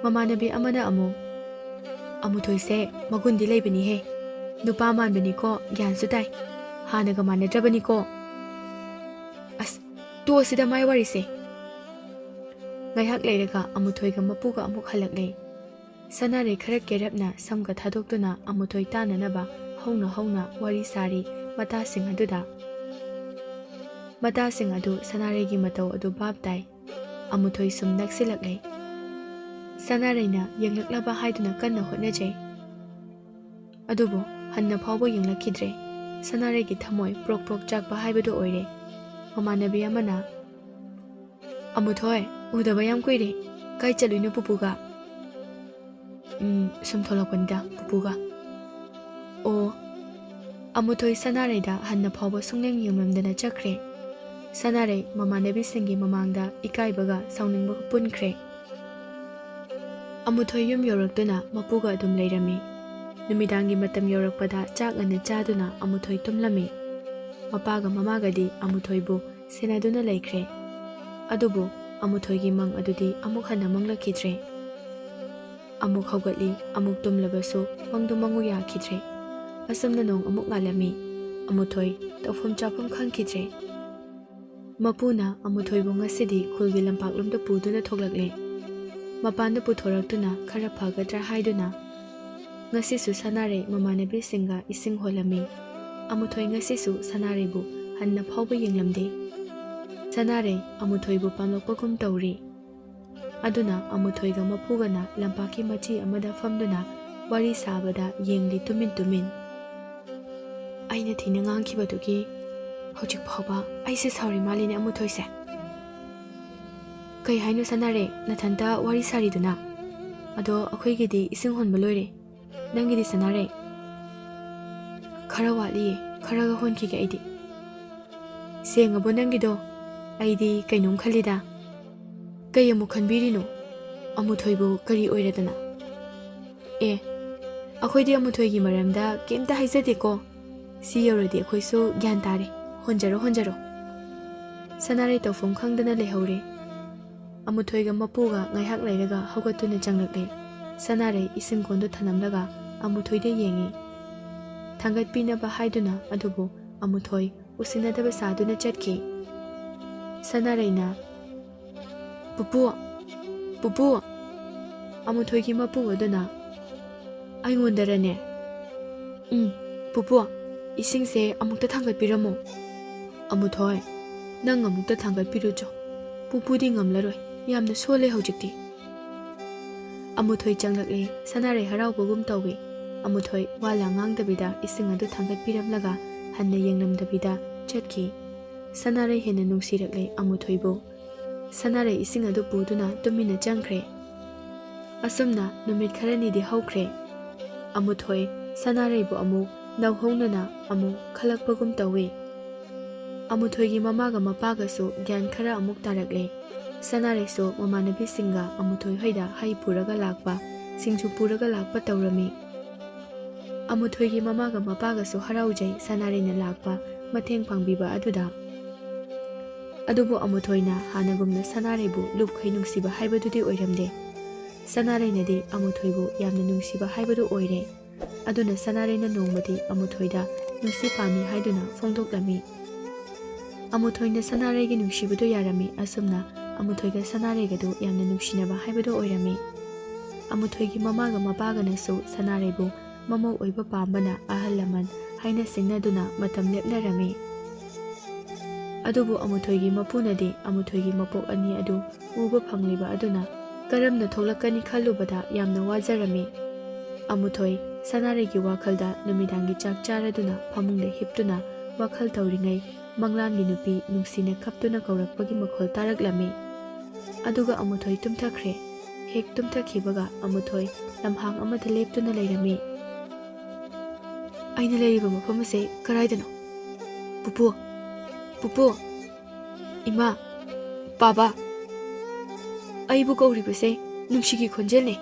ꯃꯃꯥꯟꯅꯕꯤ ꯑꯃꯅ ꯑꯃꯨꯛ, "ꯑꯃꯨꯊꯣꯏꯁꯦ ꯃꯒꯨꯟꯗꯤ ꯂꯩꯕꯅꯤꯍꯦ꯫ ꯅꯨꯄꯥ ꯃꯥꯟꯕꯅꯤꯀꯣ, ꯒ꯭ꯌꯥꯟꯁꯨ ꯇꯥꯏ꯫ ꯍꯥꯟꯅꯒ ꯃꯥꯟꯅꯗ꯭ꯔꯕꯅꯤꯀꯣ꯫" "ꯑꯁ, ꯇꯣꯛꯑꯁꯤꯗ ꯃꯥꯏ ꯋꯥꯔꯤꯁꯦ꯫" ꯉꯥꯏꯍꯥꯛ ꯂꯩꯔꯒ ꯑꯃꯨꯊꯣꯏꯒ ꯃꯄꯨꯒ ꯑꯃꯨꯛ ꯍꯜꯂꯛꯂꯦ꯫ ꯁꯅꯥꯔꯩ ꯈꯔ ꯀꯦꯔꯞꯅ ꯁꯝꯒ ꯊꯥꯗꯣꯛꯇꯨꯅ ꯑꯃꯨꯊꯣꯏ ꯇꯥꯅꯅꯕ ꯍꯧꯅ ꯍꯧꯅ ꯋꯥꯔꯤ ꯁꯥꯔꯤ ꯃꯇꯥꯁꯤꯡ ꯑꯗꯨꯗ꯫ ꯃꯇꯥꯁꯤꯡ ꯑꯗꯨ ꯁꯅꯥꯔꯩꯒꯤ ꯃꯇꯧ ꯑꯗꯨ ꯚꯥꯞ ꯇꯥꯏ꯫ ꯑꯃꯨꯊꯣꯏ ꯁꯨꯝ ꯅꯛꯁꯤꯜꯂꯛꯂꯦ꯫ ꯁꯅꯥꯔꯩꯅ ꯌꯦꯡꯂꯛꯅꯕ ꯍꯥꯏꯗꯨꯅ ꯀꯟꯅ ꯍꯣꯠꯅꯖꯩ꯫ ꯑꯗꯨꯕꯨ ꯍꯟꯅ ꯐꯥꯎꯕ ꯌꯦꯡꯂꯛꯈꯤꯗ꯭ꯔꯦ꯫ ꯁꯅꯥꯔꯩꯒꯤ ꯊꯃꯣꯏ ꯄ꯭ꯔꯣꯛ ꯄ꯭ꯔꯣꯛ ꯆꯥꯛꯄ ꯍꯥꯏꯕꯗꯨ ꯑꯣꯏꯔꯦ꯫ ꯃꯃꯥꯟꯅꯕꯤ ꯑꯃꯅ, "ꯑꯃꯨꯊꯣꯏ, ꯎꯗꯕ ꯌꯥꯝ ꯀꯨꯏꯔꯦ꯫ ꯀꯥꯏ ꯆꯠꯂꯨꯏꯅꯣ ꯄꯨꯄꯨꯒ?" "ꯎꯝ, ꯁꯨꯝ ꯊꯣꯛꯂꯛꯄꯅꯤꯗ ꯄꯨꯄꯨꯒ꯫" ꯑꯣ꯫ ꯑꯃꯨꯊꯣꯏ ꯁꯅꯥꯔꯩꯗ ꯍꯟꯅ ꯐꯥꯎꯕ ꯁꯨꯡꯌꯦꯡ ꯌꯦꯡꯂꯝꯗꯅ ꯆꯠꯈ꯭ꯔꯦ꯫ ꯁꯅꯥꯔꯩ ꯃꯃꯥꯟꯅꯕꯤꯁꯤꯡꯒꯤ ꯃꯃꯥꯡꯗ ꯏꯀꯥꯏꯕꯒ ꯁꯥꯎꯅꯤꯡꯕꯒ ꯄꯨꯟꯈ꯭ꯔꯦ꯫ ꯑꯃꯨꯊꯣꯏ ꯌꯨꯝ ꯌꯧꯔꯛꯇꯨꯅ ꯃꯄꯨꯒ ꯑꯗꯨꯝ ꯂꯩꯔꯝꯃꯤ꯫ ꯅꯨꯃꯤꯗꯥꯡꯒꯤ ꯃꯇꯝ ꯌꯧꯔꯛꯄꯗ ꯆꯥꯛ ꯉꯟꯅ ꯆꯥꯗꯨꯅ ꯑꯃꯨꯊꯣꯏ ꯇꯨꯝꯂꯝꯃꯤ꯫ ꯃꯄꯥꯒ ꯃꯃꯥꯒꯗꯤ ꯑꯃꯨꯊꯣꯏꯕꯨ ꯁꯦꯟꯅꯗꯨꯅ ꯂꯩꯈ꯭ꯔꯦ꯫ ꯑꯗꯨꯕꯨ ꯑꯃꯨꯊꯣꯏꯒꯤ ꯃꯪ ꯑꯗꯨꯗꯤ ꯑꯃꯨꯛ ꯍꯟꯅ ꯃꯪꯂꯛꯈꯤꯗ꯭ꯔꯦ꯫ ꯑꯃꯨꯛ ꯍꯧꯒꯠꯂꯤ, ꯑꯃꯨꯛ ꯇꯨꯝꯂꯕꯁꯨ ꯃꯪꯗꯨ ꯃꯪꯉꯨ ꯌꯥꯈꯤꯗ꯭ꯔꯦ꯫ ꯑꯁꯨꯝꯅ ꯅꯣꯡ ꯑꯃꯨꯛ ꯉꯥꯜꯂꯝꯃꯤ꯫ ꯑꯃꯨꯊꯣꯏ ꯇꯧꯐꯝ ꯆꯥꯐꯝ ꯈꯪꯈꯤꯗ꯭ꯔꯦ꯫ ꯃꯄꯨꯅ ꯑꯃꯨꯊꯣꯏꯕꯨ ꯉꯁꯤꯗꯤ ꯈꯨꯜꯒꯤ ꯂꯝꯄꯥꯛꯂꯣꯝꯗ ꯄꯨꯗꯨꯅ ꯊꯣꯛꯂꯛꯂꯦ꯫ ꯃꯄꯥꯟꯗ ꯄꯨꯊꯣꯔꯛꯇꯨꯅ ꯈꯔ ꯐꯒꯗ꯭ꯔꯥ ꯍꯥꯏꯗꯨꯅ ꯉꯁꯤꯁꯨ ꯁꯅꯥꯔꯩ ꯃꯃꯥꯟꯅꯕꯤꯁꯤꯡꯒ ꯏꯁꯤꯡ ꯍꯣꯜꯂꯝꯃꯤ꯫ ꯑꯃꯨꯊꯣꯏ ꯉꯁꯤꯁꯨ ꯁꯅꯥꯔꯩꯕꯨ ꯍꯟꯅ ꯐꯥꯎꯕ ꯌꯦꯡꯂꯝꯗꯦ꯫ ꯁꯅꯥꯔꯩ ꯑꯃꯨꯊꯣꯏꯕꯨ ꯄꯥꯝꯂꯛꯄꯒꯨꯝ ꯇꯧꯔꯤ꯫ ꯑꯗꯨꯅ ꯑꯃꯨꯊꯣꯏꯒ ꯃꯄꯨꯒꯅ ꯂꯝꯄꯥꯛꯀꯤ ꯃꯆꯤ ꯑꯃꯗ ꯐꯝꯗꯨꯅ ꯋꯥꯔꯤ ꯁꯥꯕꯗ ꯌꯦꯡꯂꯤ ꯇꯨꯃꯤꯟ ꯇꯨꯃꯤꯟ꯫ "ꯑꯩꯅ ꯊꯤꯅ ꯉꯥꯡꯈꯤꯕꯗꯨꯒꯤ ꯍꯧꯖꯤꯛ ꯐꯥꯎꯕ ꯑꯩꯁꯦ ꯁꯥꯎꯔꯤ ꯃꯥꯜꯂꯤꯅꯦ ꯑꯃꯨꯊꯣꯏꯁꯦ꯫ ꯀꯩ ꯍꯥꯏꯅꯣ ꯁꯅꯥꯔꯩ, ꯅꯊꯟꯇ ꯋꯥꯔꯤ ꯁꯥꯔꯤꯗꯨꯅ? ꯑꯗꯣ ꯑꯩꯈꯣꯏꯒꯤꯗꯤ ꯏꯁꯤꯡ ꯍꯣꯟꯕ ꯂꯣꯏꯔꯦ꯫ ꯅꯪꯒꯤꯗꯤ ꯁꯅꯥꯔꯩ?" "ꯈꯔ ꯋꯥꯠꯂꯤꯌꯦ, ꯈꯔꯒ ꯍꯣꯟꯈꯤꯒꯦ ꯑꯩꯗꯤ꯫" "ꯁꯦꯡꯉꯕꯣ ꯅꯪꯒꯤꯗꯣ? ꯑꯩꯗꯤ ꯀꯩꯅꯣꯝ ꯈꯜꯂꯤꯗ꯫" "ꯀꯩ ꯑꯃꯨꯛ ꯈꯟꯕꯤꯔꯤꯅꯣ? ꯑꯃꯨꯊꯣꯏꯕꯨ ꯀꯔꯤ ꯑꯣꯏꯔꯗꯅ?" "ꯑꯦ, ꯑꯩꯈꯣꯏꯗꯤ ꯑꯃꯨꯊꯣꯏꯒꯤ ꯃꯔꯝꯗ ꯀꯩꯝꯇ ꯍꯥꯏꯖꯗꯦꯀꯣ꯫ ꯁꯤ ꯌꯧꯔꯗꯤ ꯑꯩꯈꯣꯏꯁꯨ ꯒ꯭ꯌꯥꯟ ꯇꯥꯔꯦ꯫ ꯍꯣꯟꯖꯔꯣ, ꯍꯣꯟꯖꯔꯣ꯫" ꯁꯅꯥꯔꯩ ꯇꯧꯐꯝ ꯈꯪꯗꯅ ꯂꯩꯍꯧꯔꯦ꯫ ꯑꯃꯨꯊꯣꯏꯒ ꯃꯄꯨꯒ ꯉꯥꯏꯍꯥꯛ ꯂꯩꯔꯒ ꯍꯧꯒꯠꯇꯨꯅ ꯆꯪꯂꯛꯂꯦ꯫ ꯁꯅꯥꯔꯩ ꯏꯁꯤꯡ ꯀꯣꯟꯗꯨ ꯊꯅꯝꯂꯒ ꯑꯃꯨꯊꯣꯏꯗ ꯌꯦꯡꯉꯤ꯫ ꯊꯥꯡꯒꯠꯄꯤꯅꯕ ꯍꯥꯏꯗꯨꯅ ꯑꯗꯨꯕꯨ ꯑꯃꯨꯊꯣꯏ ꯎꯁꯤꯟꯅꯗꯕ ꯁꯥꯗꯨꯅ ꯆꯠꯈꯤ꯫ ꯁꯅꯥꯔꯩꯅ, "ꯄꯨꯄꯨ! ꯄꯨꯄꯨ!" ꯑꯃꯨꯊꯣꯏꯒꯤ ꯃꯄꯨ ꯑꯗꯨꯅ ꯑꯩꯉꯣꯟꯗꯔꯅꯦ? "ꯎꯝ, ꯄꯨꯄꯨ, ꯏꯁꯤꯡꯁꯦ ꯑꯃꯨꯛꯇ ꯊꯥꯡꯒꯠꯄꯤꯔꯝꯃꯣ꯫" "ꯑꯃꯨꯊꯣꯏ, ꯅꯪ ꯑꯃꯨꯛꯇ ꯊꯥꯡꯒꯠꯄꯤꯔꯨꯆꯣ꯫ ꯄꯨꯄꯨꯗꯤ ꯉꯝꯂꯔꯣꯏ, ꯌꯥꯝꯅ ꯁꯣꯜꯂꯦ ꯍꯧꯖꯤꯛꯇꯤ꯫" ꯑꯃꯨꯊꯣꯏ ꯆꯪꯂꯛꯂꯦ꯫ ꯁꯅꯥꯔꯩ ꯍꯔꯥꯎꯕꯒꯨꯝ ꯇꯧꯏ꯫ ꯑꯃꯨꯊꯣꯏ ꯋꯥ ꯂꯥꯡ ꯉꯥꯡꯗꯕꯤꯗ ꯏꯁꯤꯡ ꯑꯗꯨ ꯊꯥꯡꯒꯠꯄꯤꯔꯝꯂꯒ ꯍꯟꯅ ꯌꯦꯡꯂꯝꯗꯕꯤꯗ ꯆꯠꯈꯤ꯫ ꯁꯅꯥꯔꯩ ꯍꯦꯟꯅ ꯅꯨꯡꯁꯤꯔꯛꯂꯦ ꯑꯃꯨꯊꯣꯏꯕꯨ꯫ ꯁꯅꯥꯔꯩ ꯏꯁꯤꯡ ꯑꯗꯨ ꯄꯨꯗꯨꯅ ꯇꯨꯃꯤꯟꯅ ꯆꯪꯈ꯭ꯔꯦ꯫ ꯑꯁꯨꯝꯅ ꯅꯨꯃꯤꯠ ꯈꯔꯅꯤꯗꯤ ꯍꯧꯈ꯭ꯔꯦ꯫ ꯑꯃꯨꯊꯣꯏ ꯁꯅꯥꯔꯩꯕꯨ ꯑꯃꯨꯛ ꯅꯧꯍꯧꯅꯅ ꯑꯃꯨꯛ ꯈꯜꯂꯛꯄꯒꯨꯝ ꯇꯧꯏ꯫ ꯑꯃꯨꯊꯣꯏꯒꯤ ꯃꯃꯥꯒ ꯃꯄꯥꯒꯁꯨ ꯒ꯭ꯌꯥꯟ ꯈꯔ ꯑꯃꯨꯛ ꯇꯥꯔꯛꯂꯦ꯫ ꯁꯅꯥꯔꯩꯁꯨ ꯃꯃꯥꯟꯅꯕꯤꯁꯤꯡꯒ ꯑꯃꯨꯊꯣꯏ ꯍꯣꯏꯗ ꯍꯩ ꯄꯨꯔꯒ ꯂꯥꯛꯄ, ꯁꯤꯡꯖꯨ ꯄꯨꯔꯒ ꯂꯥꯛꯄ ꯇꯧꯔꯝꯃꯤ꯫ ꯑꯃꯨꯊꯣꯏꯒꯤ ꯃꯃꯥꯒ ꯃꯄꯥꯒꯁꯨ ꯍꯔꯥꯎꯖꯩ ꯁꯅꯥꯔꯩꯅ ꯂꯥꯛꯄ, ꯃꯇꯦꯡ ꯄꯥꯡꯕꯤꯕ ꯑꯗꯨꯗ꯫ ꯑꯗꯨꯕꯨ ꯑꯃꯨꯊꯣꯏꯅ ꯍꯥꯟꯅꯒꯨꯝꯅ ꯁꯅꯥꯔꯩꯕꯨ ꯂꯨꯞꯈꯩ ꯅꯨꯡꯁꯤꯕ ꯍꯥꯏꯕꯗꯨꯗꯤ ꯑꯣꯏꯔꯝꯗꯦ꯫ ꯁꯅꯥꯔꯩꯅꯗꯤ ꯑꯃꯨꯊꯣꯏꯕꯨ ꯌꯥꯝꯅ ꯅꯨꯡꯁꯤꯕ ꯍꯥꯏꯕꯗꯨ ꯑꯣꯏꯔꯦ꯫ ꯑꯗꯨꯅ ꯁꯅꯥꯔꯩꯅ ꯅꯣꯡꯃꯗꯤ ꯑꯃꯨꯊꯣꯏꯗ ꯅꯨꯡꯁꯤ ꯄꯥꯝꯃꯤ ꯍꯥꯏꯗꯨꯅ ꯐꯣꯡꯗꯣꯛꯂꯝꯃꯤ꯫ ꯑꯃꯨꯊꯣꯏꯅ ꯁꯅꯥꯔꯩꯒꯤ ꯅꯨꯡꯁꯤꯕꯗꯨ ꯌꯥꯔꯝꯃꯤ꯫ ꯑꯁꯨꯝꯅ ꯑꯃꯨꯊꯣꯏꯒ ꯁꯅꯥꯔꯩꯒꯗꯨ ꯌꯥꯝꯅ ꯅꯨꯡꯁꯤꯅꯕ ꯍꯥꯏꯕꯗꯨ ꯑꯣꯏꯔꯝꯃꯤ꯫ ꯑꯃꯨꯊꯣꯏꯒꯤ ꯃꯃꯥꯒ ꯃꯄꯥꯒꯅꯁꯨ ꯁꯅꯥꯔꯩꯕꯨ ꯃꯃꯧ ꯑꯣꯏꯕ ꯄꯥꯝꯕꯅ ꯑꯍꯜ ꯂꯃꯟ ꯍꯥꯏꯅ ꯁꯤꯡꯅꯗꯨꯅ ꯃꯇꯝ ꯂꯦꯞꯅꯔꯝꯃꯤ꯫ ꯑꯗꯨꯕꯨ ꯑꯃꯨꯊꯣꯏꯒꯤ ꯃꯄꯨꯅꯗꯤ ꯑꯃꯨꯊꯣꯏꯒꯤ ꯃꯄꯣꯛ ꯑꯅꯤ ꯑꯗꯨ ꯎꯕ ꯐꯪꯂꯤꯕ ꯑꯗꯨꯅ ꯀꯔꯝꯅ ꯊꯣꯛꯂꯛꯀꯅꯤ ꯈꯜꯂꯨꯕꯗ ꯌꯥꯝꯅ ꯋꯥꯖꯔꯝꯃꯤ꯫ ꯑꯃꯨꯊꯣꯏ ꯁꯅꯥꯔꯩꯒꯤ ꯋꯥꯈꯜꯗ ꯅꯨꯃꯤꯗꯥꯡꯒꯤ ꯆꯥꯛ ꯆꯥꯔꯗꯨꯅ ꯐꯃꯨꯡꯗ ꯍꯤꯞꯇꯨꯅ ꯋꯥꯈꯜ ꯇꯧꯔꯤꯉꯩ ꯃꯪꯂꯥꯟꯒꯤ ꯅꯨꯄꯤ ꯅꯨꯡꯁꯤꯅ ꯀꯞꯇꯨꯅ ꯀꯧꯔꯛꯄꯒꯤ ꯃꯈꯣꯜ ꯇꯥꯔꯛꯂꯝꯃꯤ꯫ ꯑꯗꯨꯒ ꯑꯃꯨꯊꯣꯏ ꯇꯨꯝꯊꯈ꯭ꯔꯦ꯫ ꯍꯦꯛ ꯇꯨꯝꯊꯈꯤꯕꯒ ꯑꯃꯨꯊꯣꯏ ꯂꯝꯍꯥꯡ ꯑꯃꯗ ꯂꯦꯞꯇꯨꯅ ꯂꯩꯔꯝꯃꯤ꯫ "ꯑꯩꯅ ꯂꯩꯔꯤꯕ ꯃꯐꯝ ꯑꯁꯦ ꯀꯗꯥꯏꯗꯅꯣ? ꯄꯨꯄꯨ, ꯄꯨꯄꯨ, ꯏꯃꯥ, ꯄꯥꯕꯥ, ꯑꯩꯕꯨ ꯀꯧꯔꯤꯕꯁꯦ ꯅꯨꯡꯁꯤꯒꯤ ꯈꯣꯟꯖꯦꯜꯅꯦ꯫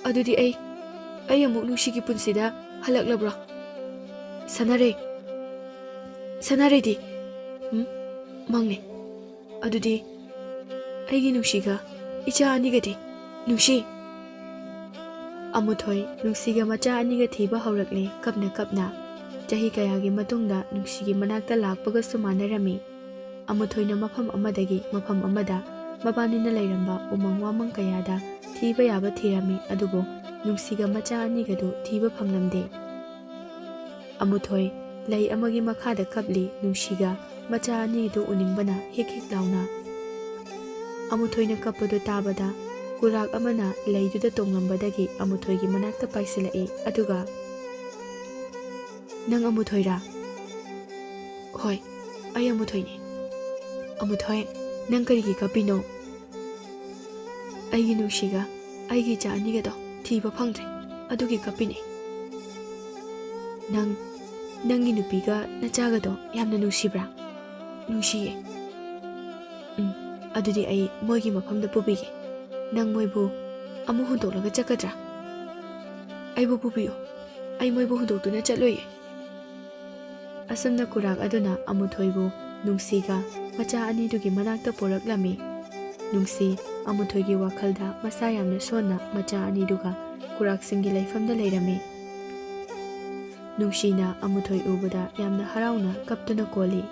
ꯑꯗꯨꯗꯤ ꯑꯩ, ꯑꯩ ꯑꯃꯨꯛ ꯅꯨꯡꯁꯤꯒꯤ ꯄꯨꯟꯁꯤꯗ ꯍꯜꯂꯛꯂꯕ꯭ꯔꯣ? ꯁꯅꯥꯔꯩ, ꯁꯅꯥꯔꯩꯗꯤ? ꯎꯝ? ꯃꯪꯅꯦ꯫ ꯑꯗꯨꯗꯤ ꯑꯩꯒꯤ ꯅꯨꯡꯁꯤꯒ ꯏꯆꯥ ꯑꯅꯤꯒꯗꯤ? ꯅꯨꯡꯁꯤ!" ꯑꯃꯨꯊꯣꯏ ꯅꯨꯡꯁꯤꯒ ꯃꯆꯥ ꯑꯅꯤꯒ ꯊꯤꯕ ꯍꯧꯔꯛꯂꯦ꯫ ꯀꯞꯅ ꯀꯞꯅ꯫ ꯆꯍꯤ ꯀꯌꯥꯒꯤ ꯃꯇꯨꯡꯗ ꯅꯨꯡꯁꯤꯒꯤ ꯃꯅꯥꯛꯇ ꯂꯥꯛꯄꯒꯁꯨ ꯃꯥꯟꯅꯔꯝꯃꯤ꯫ ꯑꯃꯨꯊꯣꯏꯅ ꯃꯐꯝ ꯑꯃꯗꯒꯤ ꯃꯐꯝ ꯑꯃꯗ ꯃꯕꯥꯅꯤꯅ ꯂꯩꯔꯝꯕ ꯎꯃꯪ ꯋꯥꯃꯪ ꯀꯌꯥꯗ ꯊꯤꯕ ꯌꯥꯕ ꯊꯤꯔꯝꯃꯤ, ꯑꯗꯨꯕꯨ ꯅꯨꯡꯁꯤꯒ ꯃꯆꯥ ꯑꯅꯤꯒꯗꯨ ꯊꯤꯕ ꯐꯪꯂꯝꯗꯦ꯫ ꯑꯃꯨꯊꯣꯏ ꯂꯩ ꯑꯃꯒꯤ ꯃꯈꯥꯗ ꯀꯞꯂꯤ꯫ ꯅꯨꯡꯁꯤꯒ ꯃꯆꯥ ꯑꯅꯤꯗꯨ ꯎꯅꯤꯡꯕꯅ ꯍꯤꯛ ꯍꯤꯛ ꯂꯥꯎꯅ꯫ ꯑꯃꯨꯊꯣꯏꯅ ꯀꯞꯄꯗꯨ ꯇꯥꯕꯗ ꯀꯨꯔꯥꯛ ꯑꯃꯅ ꯂꯩꯗꯨꯗ ꯇꯣꯡꯂꯝꯕꯗꯒꯤ ꯑꯃꯨꯊꯣꯏꯒꯤ ꯃꯅꯥꯛꯇ ꯄꯥꯏꯁꯤꯜꯂꯛꯏ, ꯑꯗꯨꯒ, "ꯅꯪ ꯑꯃꯨꯊꯣꯏꯔꯥ?" "ꯍꯣꯏ, ꯑꯩ ꯑꯃꯨꯊꯣꯏꯅꯤ꯫ ꯑꯃꯨꯊꯣꯏ, ꯅꯪ ꯀꯔꯤꯒꯤ ꯀꯞꯄꯤꯅꯣ?" "ꯑꯩꯒꯤ ꯅꯨꯡꯁꯤꯒ ꯑꯩꯒꯤ ꯏꯆꯥ ꯑꯅꯤꯒꯗꯣ ꯊꯤꯕ ꯐꯪꯗ꯭ꯔꯦ, ꯑꯗꯨꯒꯤ ꯀꯞꯄꯤꯅꯦ꯫" "ꯅꯪ, ꯅꯪꯒꯤ ꯅꯨꯄꯤꯒ ꯅꯆꯥꯒꯗꯣ ꯌꯥꯝꯅ ꯅꯨꯡꯁꯤꯕ꯭ꯔꯥ?" "ꯅꯨꯡꯁꯤꯌꯦ꯫" "ꯎꯝ, ꯑꯗꯨꯗꯤ ꯑꯩ ꯃꯣꯏꯒꯤ ꯃꯐꯝꯗ ꯄꯨꯕꯤꯒꯦ꯫ ꯅꯪ ꯃꯣꯏꯕꯨ ꯑꯃꯨꯛ ꯍꯨꯟꯗꯣꯛꯂꯒ ꯆꯠꯀꯗ꯭ꯔꯥ?" "ꯑꯩꯕꯨ ꯄꯨꯕꯤꯌꯨ꯫ ꯑꯩ ꯃꯣꯏꯕꯨ ꯍꯨꯟꯗꯣꯛꯇꯨꯅ ꯆꯠꯂꯣꯏꯌꯦ꯫" ꯑꯁꯨꯝꯅ ꯀꯨꯔꯥꯛ ꯑꯗꯨꯅ ꯑꯃꯨꯊꯣꯏꯕꯨ ꯅꯨꯡꯁꯤꯒ ꯃꯆꯥ ꯑꯅꯤꯗꯨꯒꯤ ꯃꯅꯥꯛꯇ ꯄꯨꯔꯛꯂꯝꯃꯤ꯫ ꯅꯨꯡꯁꯤ ꯑꯃꯨꯊꯣꯏꯒꯤ ꯋꯥꯈꯜꯗ ꯃꯁꯥ ꯌꯥꯝꯅ ꯁꯣꯟꯅ ꯃꯆꯥ ꯑꯅꯤꯗꯨꯒ ꯀꯨꯔꯥꯛꯁꯤꯡꯒꯤ ꯂꯩꯐꯝꯗ ꯂꯩꯔꯝꯃꯤ꯫ ꯅꯨꯡꯁꯤꯅ ꯑꯃꯨꯊꯣꯏ ꯎꯕꯗ ꯌꯥꯝꯅ ꯍꯔꯥꯎꯅ ꯀꯞꯇꯨꯅ ꯀꯣꯜꯂꯤ꯫